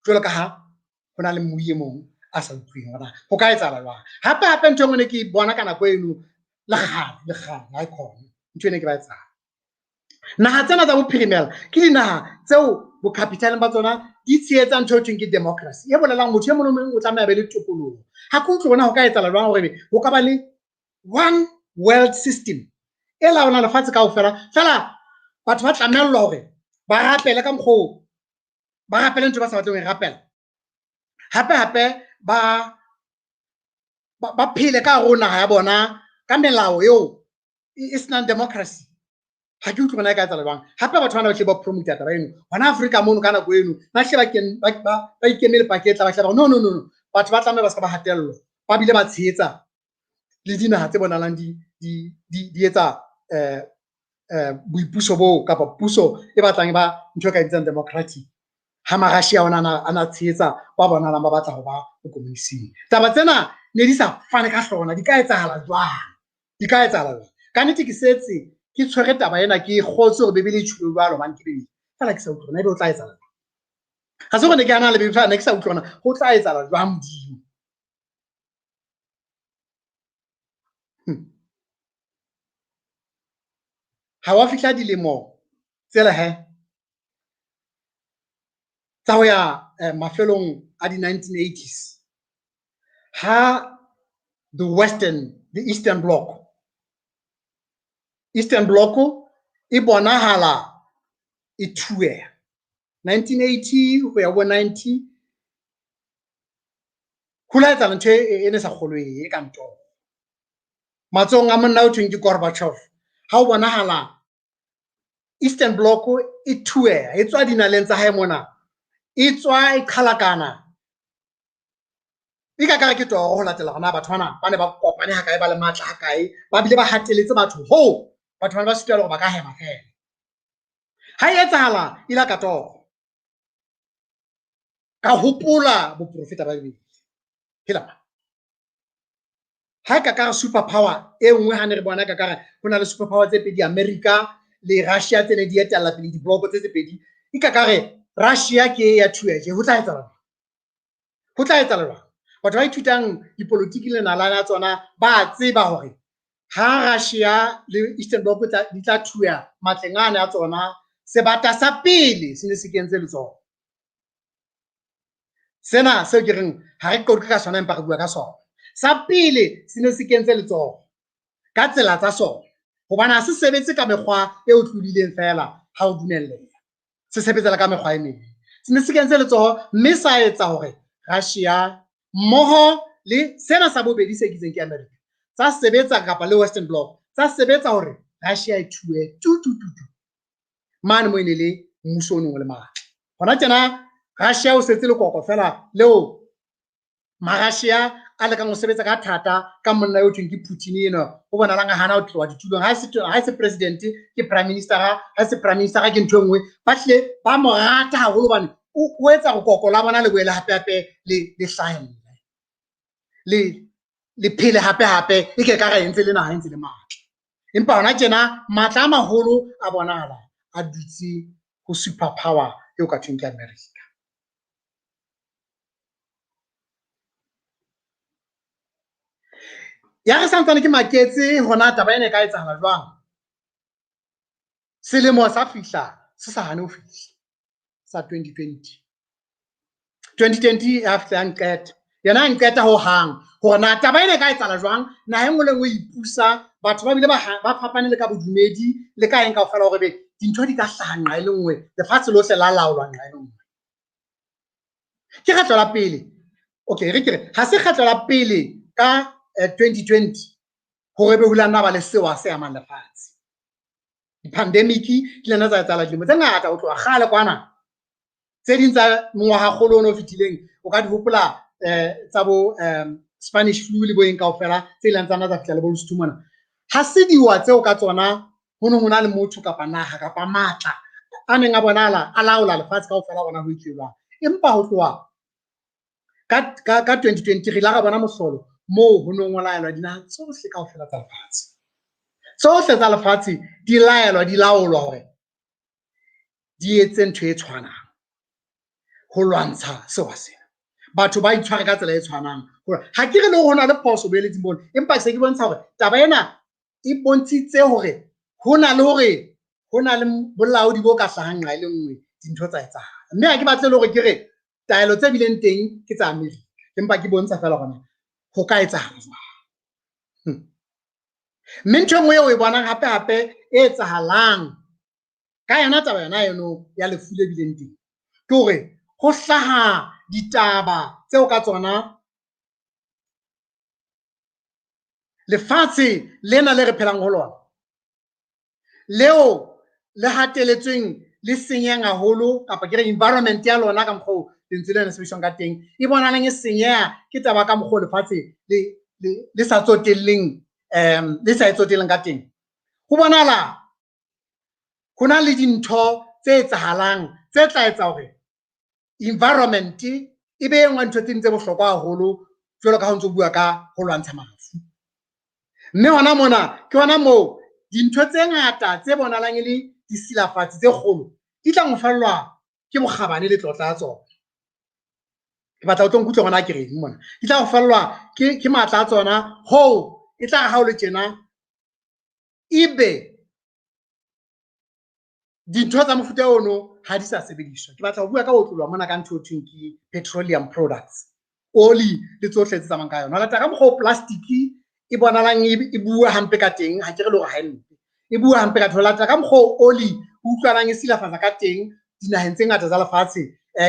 Speaker 2: jwalo ka ha ho na le mmui e mong a sa utlweng hore ho ka etsahala jwang. Hape hape ntho e nngwe ne ke bona ka nako eno, le kgale, le kgale, ha e khona. Ntho e ne ke ba etsahala. Naha tsena tsa bophirimela ke dinaha tseo bocapitaleng ba tsona di tshehetsang ntho e thweng ke democracy, e bolelang motho e mong le mong o tlameha be le tokoloho. Ha ke utlwe hore ho ka etsahala jwang hore ho ka ba le one world system e laolang lefatshe kaofela, fela batho ba tlamellwa hore ba rapele ka mokgwa oo, ba rapele ntho ba sa batleng ho e rapela. Hape hape ba phele ka hare ho naha ya bona ka melao eo e senang democracy. Ha ke utlwe hore na e ka etsahala jwang. Hape batho bana ba hle ba promote taba eno. Hona Afrika mono ka nako eno, ba hle ba ikemele paketla, ba hle ba re no, no, no, no. Batho ba tlameha ba se ka ba hatellwa. Ba bile ba tshehetsa le dinaha tse bonahalang di etsa boipuso boo kapa puso e batlang e ba ntho e ka bitsang democratic. Ha Marussia ona a na tshehetsa ba bonahalang ba batla ho ba bokomonising. Taba tsena ne di sa fane ka hlona, di ka etsahala jwang? Di ka etsahala jwang? Ka nnete ke setse ke tshwere taba ena, ke kgotswe hore Bibele e tjholo jwalo hobane ke Bibele. Fela ke sa utlwe hore na ebe ho tla etsahala jwang. Ha se hore ne ke hana le Bibele, fela ne ke sa utlwe hore na ho tla etsahala jwang Modimo. Ha wa fihla dilemo tsela he tsa ho ya mafelong a di 1980s, ha the Western, the Eastern Bloc, Eastern Bloc e bonahala e thueha. 1980 ho ya bo 90, ho la etsahala ntho e ne sa kgolwehe e ka ntoro. Matsohong a monna o thweng ke Gorbachev, ha o bonahala Eastern Bloc e thueha, e tswa dinaleng tsa hae mona, e tswa e qhalakana. E ka kare ke toro ho latela hore na batho bana ba ne ba kopane hakae, ba le matla hakae, ba bile ba hateletse batho hoo batho bana ba sitwa le hore ba ka hema feela. Ha e etsahala, e la ka toro. Ka hopola boprofeta ba Bibele. Hela. Ha ka kare super power e nngwe, ha ne re bona ka kare ho na le super power tse pedi, America le Russia, tse ne di etella pele di-block tse tse pedi. E ka kare Russia ke ya thueje, ho tla etsahala jwang? Ho tla etsahala jwang? Batho ba ithutang dipolotiki le nalane ya tsona ba tseba hore ha Russia le Eastern Bloc di tla thuya matleng ana a tsona, sebata sa pele se ne se kentse letsoho. Sena seo ke reng ha re qoqe ka sona empa re bua ka sona. Sa pele se ne se kentse letsoho ka tsela tsa sona, hobane ha se sebetse ka mekgwa e otlolileng feela ha o dumelleha, se sebetsa le ka mekgwa e meng. Se ne se kentse letsoho mme sa etsa hore Russia mmoho le sena sa bobedi se kitseng ke America tsa sebetsa kapa le Western Bloc tsa sebetsa hore Russia e thuwe tu tu tu tu mane mo e ne le mmuso o neng o le matla. Hona tjena Russia o setse lekoko fela leo Marussia a lekang ho sebetsa ka thata ka monna eo thweng ke Putin enwa o bonahalang a hana ho tloha ditulong. Ha se president ke prime minister, ha se prime minister ke ntho e nngwe. Ba hlile ba mo rata haholo hobane o etsa hore koko la bona le boele hape hape le hlahelle, le phele hape hape, e ke ka re ntse le naha e ntse le matla. Empa hona tjena matla a maholo a bonahala a dutse ho super power eo ka thweng ke America. Ya re santsane ke maketse hona taba ena e ka etsahala jwang. Selemo sa fihla se sa hane ho fihla sa 2020. 2020 ya fihla ya nqeta. Yona ya nqeta ho hang hore na taba ena e ka etsahala jwang. Naha e nngwe le nngwe e ipusa, batho ba bile ba fapane le ka bodumedi le ka eng kaofela hore be dintho di ka hlaha nqa e le nngwe, lefatshe lohle la laolwa nqa e le nngwe. Ke kgetlo la pele. Okay, re ke re ha se kgetlo la pele ka 2020 hore be hula nna ba le sewa se amang lefatshe. Di-pandemic di ile tsa etsahala dilemo tse ngata ho tloha kgale kwana. Tse ding tsa mongwahakgolo ono o fetileng o ka di hopola tsa bo Spanish flu le bo eng kaofela tse ileng tsa nna tsa fihla le bo Lesotho mona. Ha se diwa tseo ka tsona ho ne ho na le motho kapa naha kapa matla a neng a bonahala a laola lefatshe kaofela hona ho itjwang. Empa ho tloha ka 2020 re ile ra bona mohlolo moo ho neng ho laelwa dinaha tsohle kaofela tsa lefatshe. Tsohle tsa lefatshe di laelwa, di laolwa hore di etse ntho e tshwanang ho lwantsha sewa sena. Batho ba itshware ka tsela e tshwanang. Hore ha ke re le hore ho na le phoso boeletsing bona, empa se ke bontsha hore taba ena e bontshitse hore ho na le hore ho na le bolaodi bo ka hlahang nqa e le nngwe dintho tsa etsahala. Mme ha ke batle le hore ke re taelo tse bileng teng ke tsa Amerika, empa ke bontsha feela hore ho ka etsahala jwang. Mme ntho e nngwe eo o e bonang hape hape e etsahalang ka yona taba yona eno ya lefu le bileng teng ke hore ho hlaha ditaba tseo ka tsona lefatshe lena le re phelang ho lona leo le hateletsweng le senyehang haholo, kapa ke re environment ya lona ka mokgwa oo lentswe lena le sebediswang ka teng e bonahalang e senyeha ke taba ka mokgwa oo lefatshe le sa tsotelleng, le sa e tsotelleng ka teng. Ho bonahala ho na le dintho tse etsahalang tse tla etsa hore environment e be e nngwe ya ntho tse ding tse bohlokwa haholo jwalo ka ha o ntso bua ka ho lwantsha mafu. Mme hona mona ke hona moo dintho tse ngata tse bonahalang e le disilafatsi tse kgolo di tla ngofellwa ke bokgabane le tlotla ya tsona. Ke batla o tlo nkutlwe hore na ke reng mona. Di tla ngofellwa ke matla a tsona hoo e tla re ha o le tjena ebe dintho tsa mofuta ono ha di sa sebediswa. Ke batla ho bua ka ho otloloha mona ka ntho e thweng ke petroleum products, oli le tsohle tse tsamayang ka yona. Ho latela ka mokgwa o plastic e bonahalang e bua hampe ka teng, ha ke re le hore ha e mpe, e bua hampe ka teng. Ho latela ka mokgwa o oli utlwalang e silafatsa ka teng dinaheng tse ngata tsa lefatshe,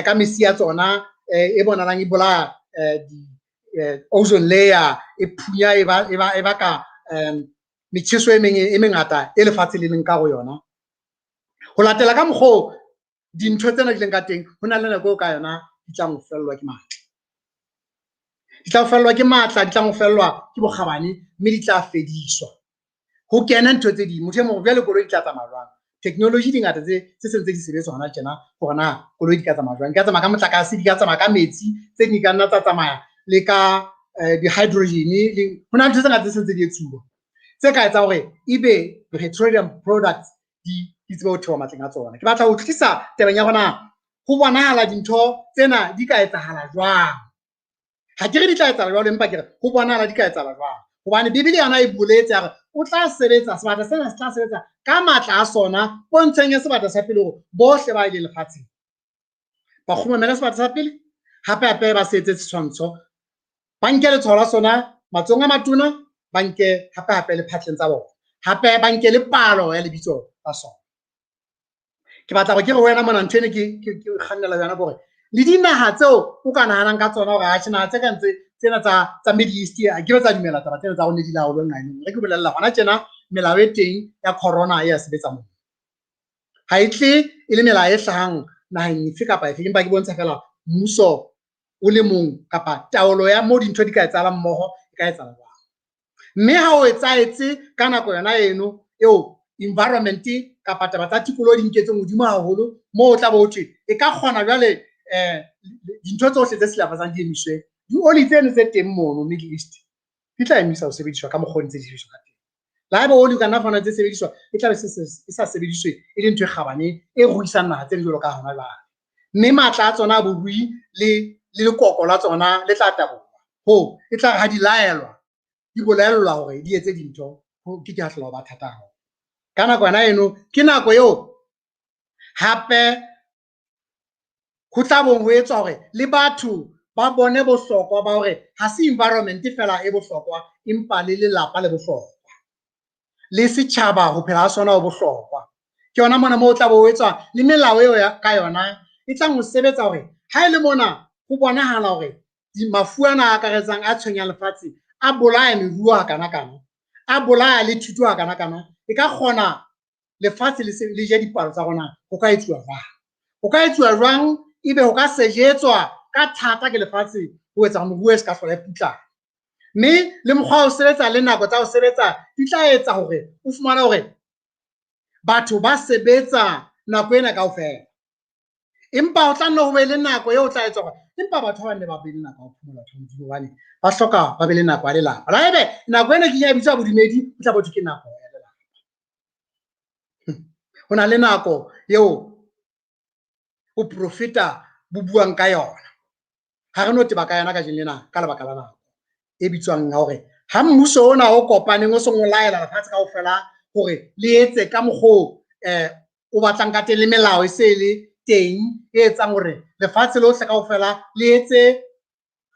Speaker 2: ka mesi ya tsona, e bonahalang e bolaya di ozone layer, e phunya e baka metjheso e meng e mengata e lefatshe le leng ka ho yona. Ho latela ka mokgwa o dintho tsena di leng ka teng, ho na le nako eo ka yona di tlang ho fellwa ke matla. Di tla fellwa ke matla, di tlang ho fellwa ke bokgabane, mme di tla fediswa. Ho kena ntho tse ding, motho e mong jwale koloi di tla tsamaya jwang? Technology di ngata tse sentse di sebetswa hona tjena hore na koloi di ka tsamaya jwang. Di ka tsamaya ka motlakase, di ka tsamaya ka metsi, tse ding di ka nna tsa tsamaya le ka di-hydrogen, le ho na le ntho tse ngata tse sentse di etsuwa tse ka etsang hore ebe petroleum products di tsebe ho theoha matleng a tsona. Ke batla ho tlisa tabeng ya hore na ho bonahala dintho tsena di ka etsahala jwang. Ha ke re di tla etsahala jwalo, empa ke re ho bonahala di ka etsahala jwang. Hobane Bibele yona e boletse ya re o tla sebetsa, sebata sena se tla sebetsa ka matla a sona pontsheng ya sebata sa pele hore bohle ba ileng lefatsheng ba kgumamela sebata sa pele, Hape hape ba se etse setshwantsho, ba nke letshwao la sona matsohong a matona, ba nke hape hape le phatleng tsa bona, hape ba nke le palo ya lebitso la sona. Ke batla hore ke re ho wena mona, ntho ene ke kgannela yona hore le dinaha tseo o ka nahanang ka tsona hore atjhe naha tse kang tsena tsa Middle East a ke be tsa dumela taba tsena tsa rona di laolwe nqane. Re ke bolella hona tjena melao e teng ya corona e ya sebetsa moo. Ha e tle e le melao e hlahang naheng efe kapa efe, empa ke bontsha feela mmuso o le mong kapa taolo ya moo dintho di ka etsahalang mmoho e ka etsahala jwang. Mme ha o etsahetse ka nako yona eno eo environment kapa taba tsa tikoloho di nketseng hodimo haholo, moo o tla bo thwe e ka kgona jwale dintho tsohle tse silafatsang di emiswe. Dioli tseno tse teng mono Middle East di tla emisa ho sebediswa ka mokgwa o ntse di sebediswa ka teng. Le haeba oli ka nna fana tse sebediswa, e tla be e sa sebediswe e le ntho e kgabane e ruisang naha tse jwalo ka hona jwale. Mme matla a tsona a borui le lekoko la tsona le tla taboha. Hoo e tla re ha di laelwa, di bolellwa hore di etse dintho, ho ke ke ha hlola ho ba thata haholo. Ka nako yona eno ke nako eo hape ho tla bong ho etswa hore le batho ba bone bohlokwa ba hore ha se environment feela e bohlokwa, empa le lelapa le bohlokwa, le setjhaba ho phela ha sona ho bohlokwa. Ke yona mona moo o tla bo etswa le melao eo ka yona e tlang ho sebetsa hore ha e le mona ho bonahala hore mafu ana a akaretsang a tshwenyang lefatshe a bolaya meruo ha kana-kana, a bolaya le thuto ha kana-kana, e ka kgona lefatshe le je dipalo tsa rona. Ho ka etsuwa jwang? Ho ka etsuwa jwang ebe ho ka sejetswa ka thata ke lefatshe ho etsa moruo e se ka hlola e putlama? Mme le mokgwa wa ho sebetsa le nako tsa ho sebetsa di tla etsa hore o fumane hore batho ba sebetsa nako ena kaofela. Empa ho tla nne ho be le nako eo o tla etsa hore empa batho ba nne ba be le nako ya ho phomola batho ba Modimo, hobane ba hloka ba be le nako ya lelapa. Le haebe nako ena ke ya bitswa bodumedi, ho tla bo thwe ke nako ya lelapa. Ho na le nako eo boprofeta bo buang ka yona. Ha re no teba ka yona kajeno lena ka lebaka la nako e bitswang hore ha mmuso ona o kopaneng o seng o laela lefatshe kaofela hore le etse ka mokgo o batlang ka teng, le melao e se le teng e etsang hore lefatshe lohle kaofela le etse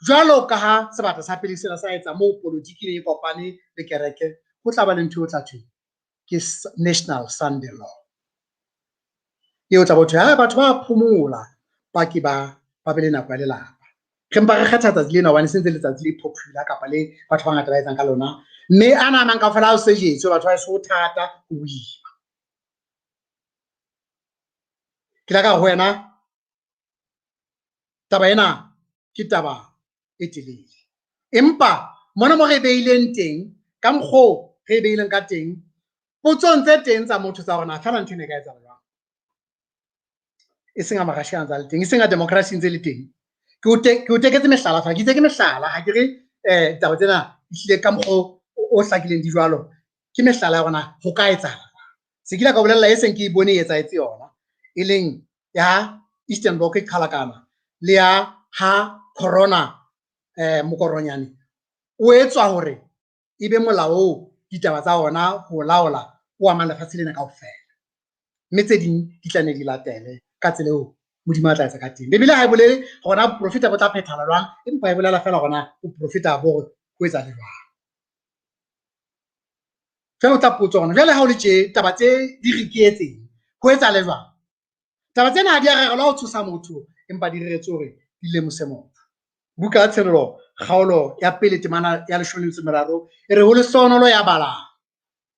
Speaker 2: jwalo ka ha sebata sa pele sena sa etsa moo politiki e kopane le kereke, ho tla ba le ntho e tla thwe ke National Sunday Law. Eo tla bo thwe ha batho ba phomola ba ke ba be le nako ya lelapa. Re mpa re kgetha tsatsi lena hobane se ntse letsatsi le popular kapa le batho ba bangata ba etsang ka lona. Mme a nahanang kaofela ha o sejetswe batho ba eso ho thata ho boima. Ke la ka ho wena taba ena ke taba e telele. Empa mona mo re beileng teng, ka mokgo re beileng ka teng, potsong tse teng tsa motho tsa hore na feela ntho ena e ka etsahala jwang. E seng a Marussia a ntse a le teng, e seng a democracy ntse le teng. Ke o teketse mehlala fa, ke itse ke mehlala, ha ke re taba tsena di hlile ka mokgo o hlakileng di jwalo. Ke mehlala ya rona ho ka etsahala. Se ke ile ka bolella e seng ke e bone e etsahetse yona, e leng ya Eastern Bloc e qhalakana le ya ha corona mokoronyane o etswa hore e be molao oo ditaba tsa ona ho laola o amang lefatshe lena kaofela. Mme tse ding di tla ne di latele ka tsela eo Modimo a tla etsa ka teng. Bibele ha e bolele hore na boprofeta bo tla phethahala jwang, empa e bolela feela hore na boprofeta bo hore ho etsahala jwang. Jwale o tla potsa hore jwale ha o le tje taba tse di re ke etseng, ho etsahala jwang? Taba tsena ha di a rerelwa ho tshosa motho, empa di reretswe hore di lemose motho. Buka ya Tshenolo kgaolo ya pele temana ya 13 e re ho lehlohonolo ya balang.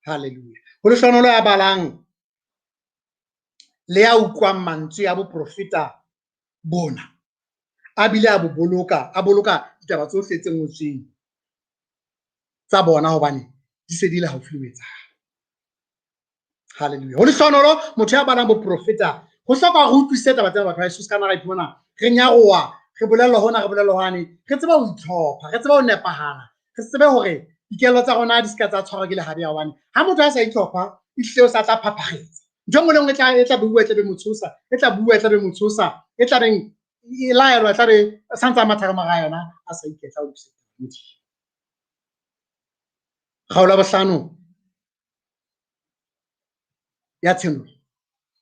Speaker 2: Hallelujah. Ho lehlohonolo ya balang le ya utlwang mantswe a boprofeta bona, a bile a bo boloka, a boloka ditaba tsohle tse ngotsweng tsa bona hobane di se di le haufi le ho etsahala. Hallelujah. Ho lehlohonolo motho ya balang boprofeta. Ho hloka hore re utlwisise taba tsena batho ba heso, se ka nna ra iphumana re nyaroha, re bolellwa hona, re bolellwa hwane. Re tsebe ho itlhopha, re tsebe ho nepahala, re tsebe hore dikelello tsa rona di se ka tsa tshwarwa ke lehabe ya hobane ha motho a sa itlhopha, ehlile o sa tla phapharetsa. Ntho e nngwe le nngwe e tla bua, e tla be motshosa, e tla bua, e tla be motshosa, e tla beng e laelwa, e tla be santse a matha ka mora yona, a sa iketla ho lokisa Modimo. Kgaolo ya bohlano ya Tshenolo,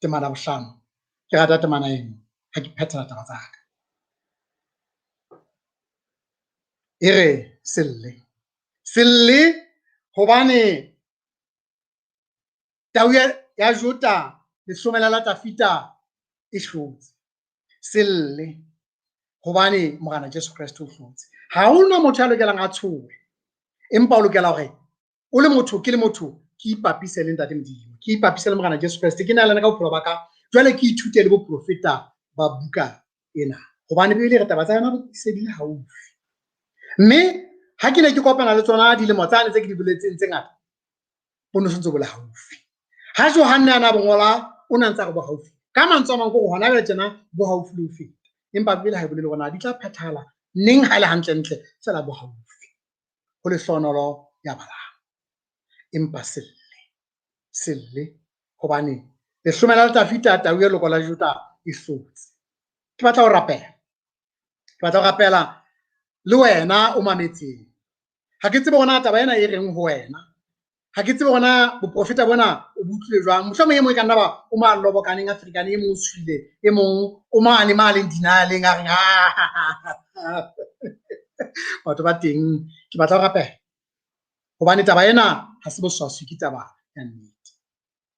Speaker 2: temana bohlano. Ke rata temana eno ha ke phethela taba tsa ka. E re selle. Selle hobane tau ya Juda lehlomela la Tafita e hlotse. Selle hobane Morena Jesu Kreste o hlotse. Ha hona motho ya lokelang a tshohe, empa o lokela hore o le motho, ke le motho, ke ipapise le Ntate Modimo, ke ipapise le Morena Jesu Kreste, ke na le yena ka bophelo ba ka. Jwale ke ithute le boprofeta ba buka ena, hobane Bibele e re taba tsa yona di se di le haufi. Mme ha ke ne ke kopana le tsona dilemo tsane tse ke di boletseng tse ngata, bo no sentse bo le haufi. Ha Johanne a na bo ngola, o na ntse a re bo haufi. Ka mantswe a mang ke hore hona jwale tjena bo haufi le ho feta. Empa Bibele ha e bolele hore na di tla phethahala neng ha e le hantlentle, feela bo haufi. Ho lehlohonolo ya balang. Empa selle, selle, hobane lehlomela la Tafita, tau e loko la Juda e hlotse. Ke batla ho rapela. Ke batla ho rapela le wena o mametseng. Ha ke tsebe hore na taba ena e reng ho wena. Ha ke tsebe hore na boprofeta bona o bo utlwile jwang. Mohlomong e mong e ka nna ba o mane Lobokaneng Afrikaneng, e mong o tswile, e mong o mane ma leng dinaleng a reng, batho ba teng. Ke batla ho rapela hobane taba ena ha se boswaswi, ke taba ya nnete.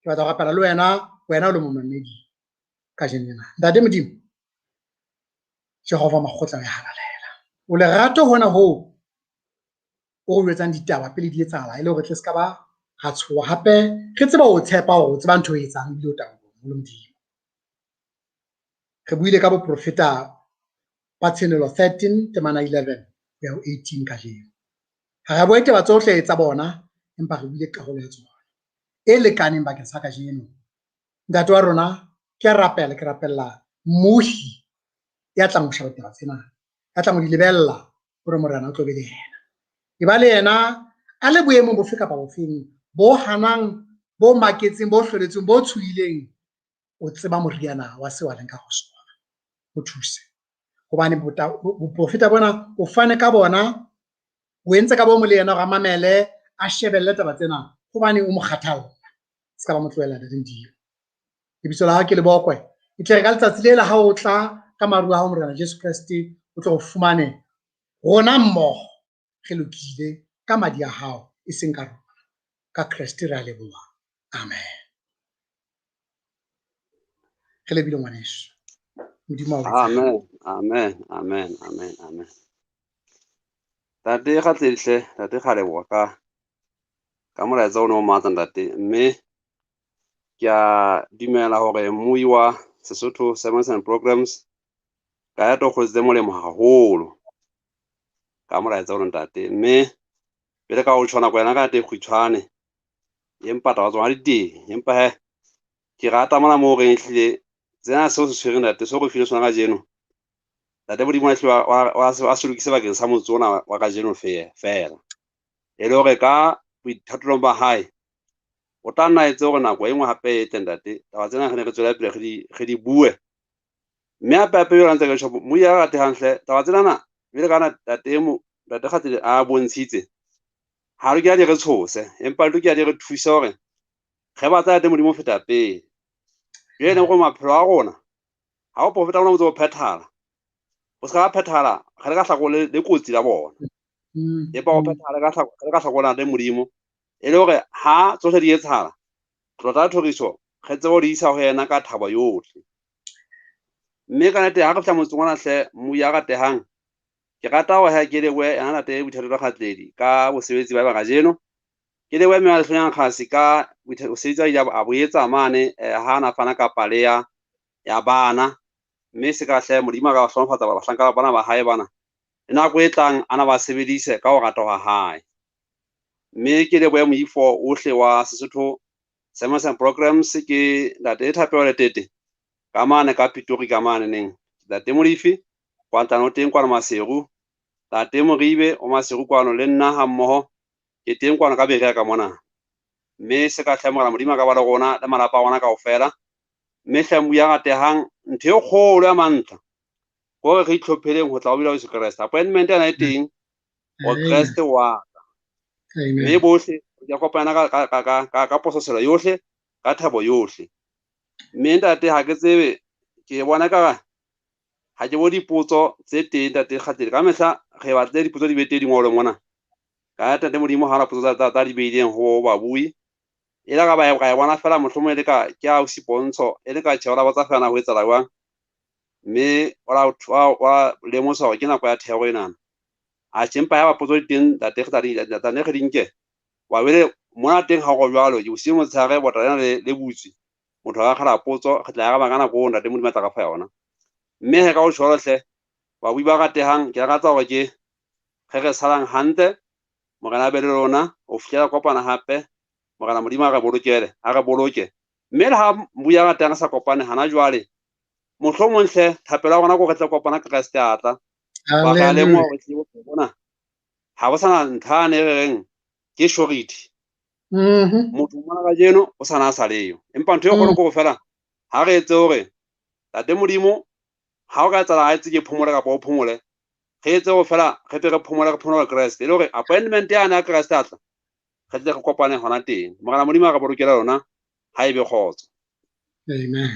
Speaker 2: Ke batla ho rapela le wena, wena o le momamedi kajeno lena. Ntate Modimo, Jehova makgotla o ya halalela. O lerato hona hoo o re jwetsang ditaba pele di etsahala, e le hore tle se ka ba ra tshoha, hape re tseba ho tshepa hore o tseba ntho e etsang ebile o taolong o le Modimo. Re buile ka boprofeta ba Tshenolo 13 temana 11 ho ya ho 18 kajeno. Ha re bue taba tsohle tsa bona, empa re buile karolo ya tsona e lekaneng bakeng sa kajeno. Ntate wa rona, ke a rapela, ke rapella mmuhi ya tlang ho sheba taba tsena, ya tlang ho di lebella hore Morena o tlo be le yena. E ba le yena a le boemong bofe kapa bofeng, bo hanang, bo maketseng, bo hloletsweng, bo tshohileng, o tseba moriana wa seo a leng ka ho sona. O thuse. Hobane boprofeta bona o fane ka bona, o entse ka bomo le yena hore a mamele, a shebelle taba tsena, hobane o mo kgathalla. Se ka ba mo tlohela Ntate Modimo. Lebitso la hao ke le bokwe. E tle re ka letsatsi lela ha o tla ka maruo a hao Morena Jesu Kreste, o tlo o fumane rona mmoho re lokile ka madi a hao, e seng ka rona. Ka Kreste re a leboha. Amen. Re lebile ngwaneso. Modimo a o etse.
Speaker 1: Amen, amen, amen, amen, amen. Ntate Kgatledihle, Ntate Kgaleboha ka molaetsa o ne o matla ntate, mme ke a dumela hore mmui wa Sesotho Sermons and Programs ka ya to kgotsitse molemo haholo ka molaetsa ona ntate, mme pele ka o tjho nako yena ka teng kgutshwane, empa taba tsona di teng, empa he ke rata mona moo re ehlile tsena seo se tshwereng ntate, seo re file sona kajeno. Ntate Modimo a hlile wa se lokise bakeng sa motse ona wa kajeno feela. E le hore ka boithatelo ba hae o tla nna etse hore nako e nngwe hape e tle ntate, taba tsena re ne re tswela pele re di bue. Mme hape hape jwale ntse re tjho, Moya a ratehang hle, taba tsena na jwale ka na ntate mo, ntate Kgatledi a bontshitse, ha re ke di re tshose, empa re ke di re thuse hore re batla ntate Modimo ho feta pele. Jwale hore maphelo a rona ha o profeta ona o ntse o phethahala, o ska phethahala re le ka hlako le kotsi la bona. Empa o phethahala ka hlako, re ka hlako le Modimo, e le hore ha tsohle di etsahala, tlotla thoriso re tsebe ho di isa ho yena ka thabo yohle. Mme ka nnete ha re fihla motseng ona hle, mmuyi ya ratehang, ke rata hore ha ke lebohe yena ntate Boithatelo Kgatledi ka bosebetsi ba kajeno. Ke lebohe mme wa Lehlonyang Kgasi ka bosebetsi ba ile a bo etsa mane, ha na fana ka pale ya bana. Mme se ka hle Modimo a ka ba hlohonolofatsa bahlanka bana ba hae bana. Le nako e tlang ana ba sebedise ka ho rata hwa hae. Mme ke lebohe moifo ohle wa Sesotho Sermons and Programs, ke ntate Thapelo Letete ka mane ka Pitori ka mane neng. Ntate Molefi kwa ntlana o teng kwano Maseru, ntate Moribe o Maseru kwano le nna ha mmoho ke teng kwano ka Berea ka mona. Mme se ka hle Morena Modimo a ka ba le rona le malapa a rona kaofela. Mme hle Moya ratehang, ntho e kgolo ya mantlha hore re itlhopheleng ho tla ho bile Jesu Kreste. Appointment ena e teng ho Kreste wa tla. Mme bohle ke kopana ka pososelo yohle, ka thabo yohle. Mme ntate ha ke tsebe, ke bona ka ha ke bo dipotso tse teng ntate Kgatledi. Ka mehla re batle dipotso di be teng dingolong mona. Ka Ntate Modimo ha ona potso tsa di beileng ho babui. E la ka ba ka e bona fela mohlomong e le ka ke ausi Pontsho, e le ka tjhe o la botsa fela na ho etsahala jwang. Mme o la lemosa hore ke nako ya thero enana. Atjhe, empa ya ba potso di teng ntate re tla di tla nne re di nke. Wa bele mona teng ha ho jwalo, ke bosiu motshehare bota lena le butswe. Motho a ka kgala potso, re tla araba ka nako eo Ntate Modimo a tla re fa yona. Mme he ka ho tjho hle, babui ba ratehang, ke lakatsa hore ke re re salang hantle, Morena a be le lona, ho fihlela kopana hape. Morena Modimo a re bolokele, a re boloke. Mme le ha mbui ya ratehang re sa kopane hana jwale, mohlomong hle thapelo ya rona ke hore re tle kopana Kreste a tla. Ba re a lemoha hore tlile bophelo bona. Ha bo sana ntho yane e re reng ke surety. Motho mona kajeno o sana a sa leyo. Empa ntho e kgolo ke hore fela ha re etse hore Ntate Modimo ha o ka etsahala ha etse ke phomole kapa o phomole, re etse hore fela re tle re phomole, re phomole Kreste. E le hore appointment yane ya Kreste a tla, re tle re kopane hona teng. Morena Modimo a re bolokele lona, ha ebe kgotso.
Speaker 2: Amen.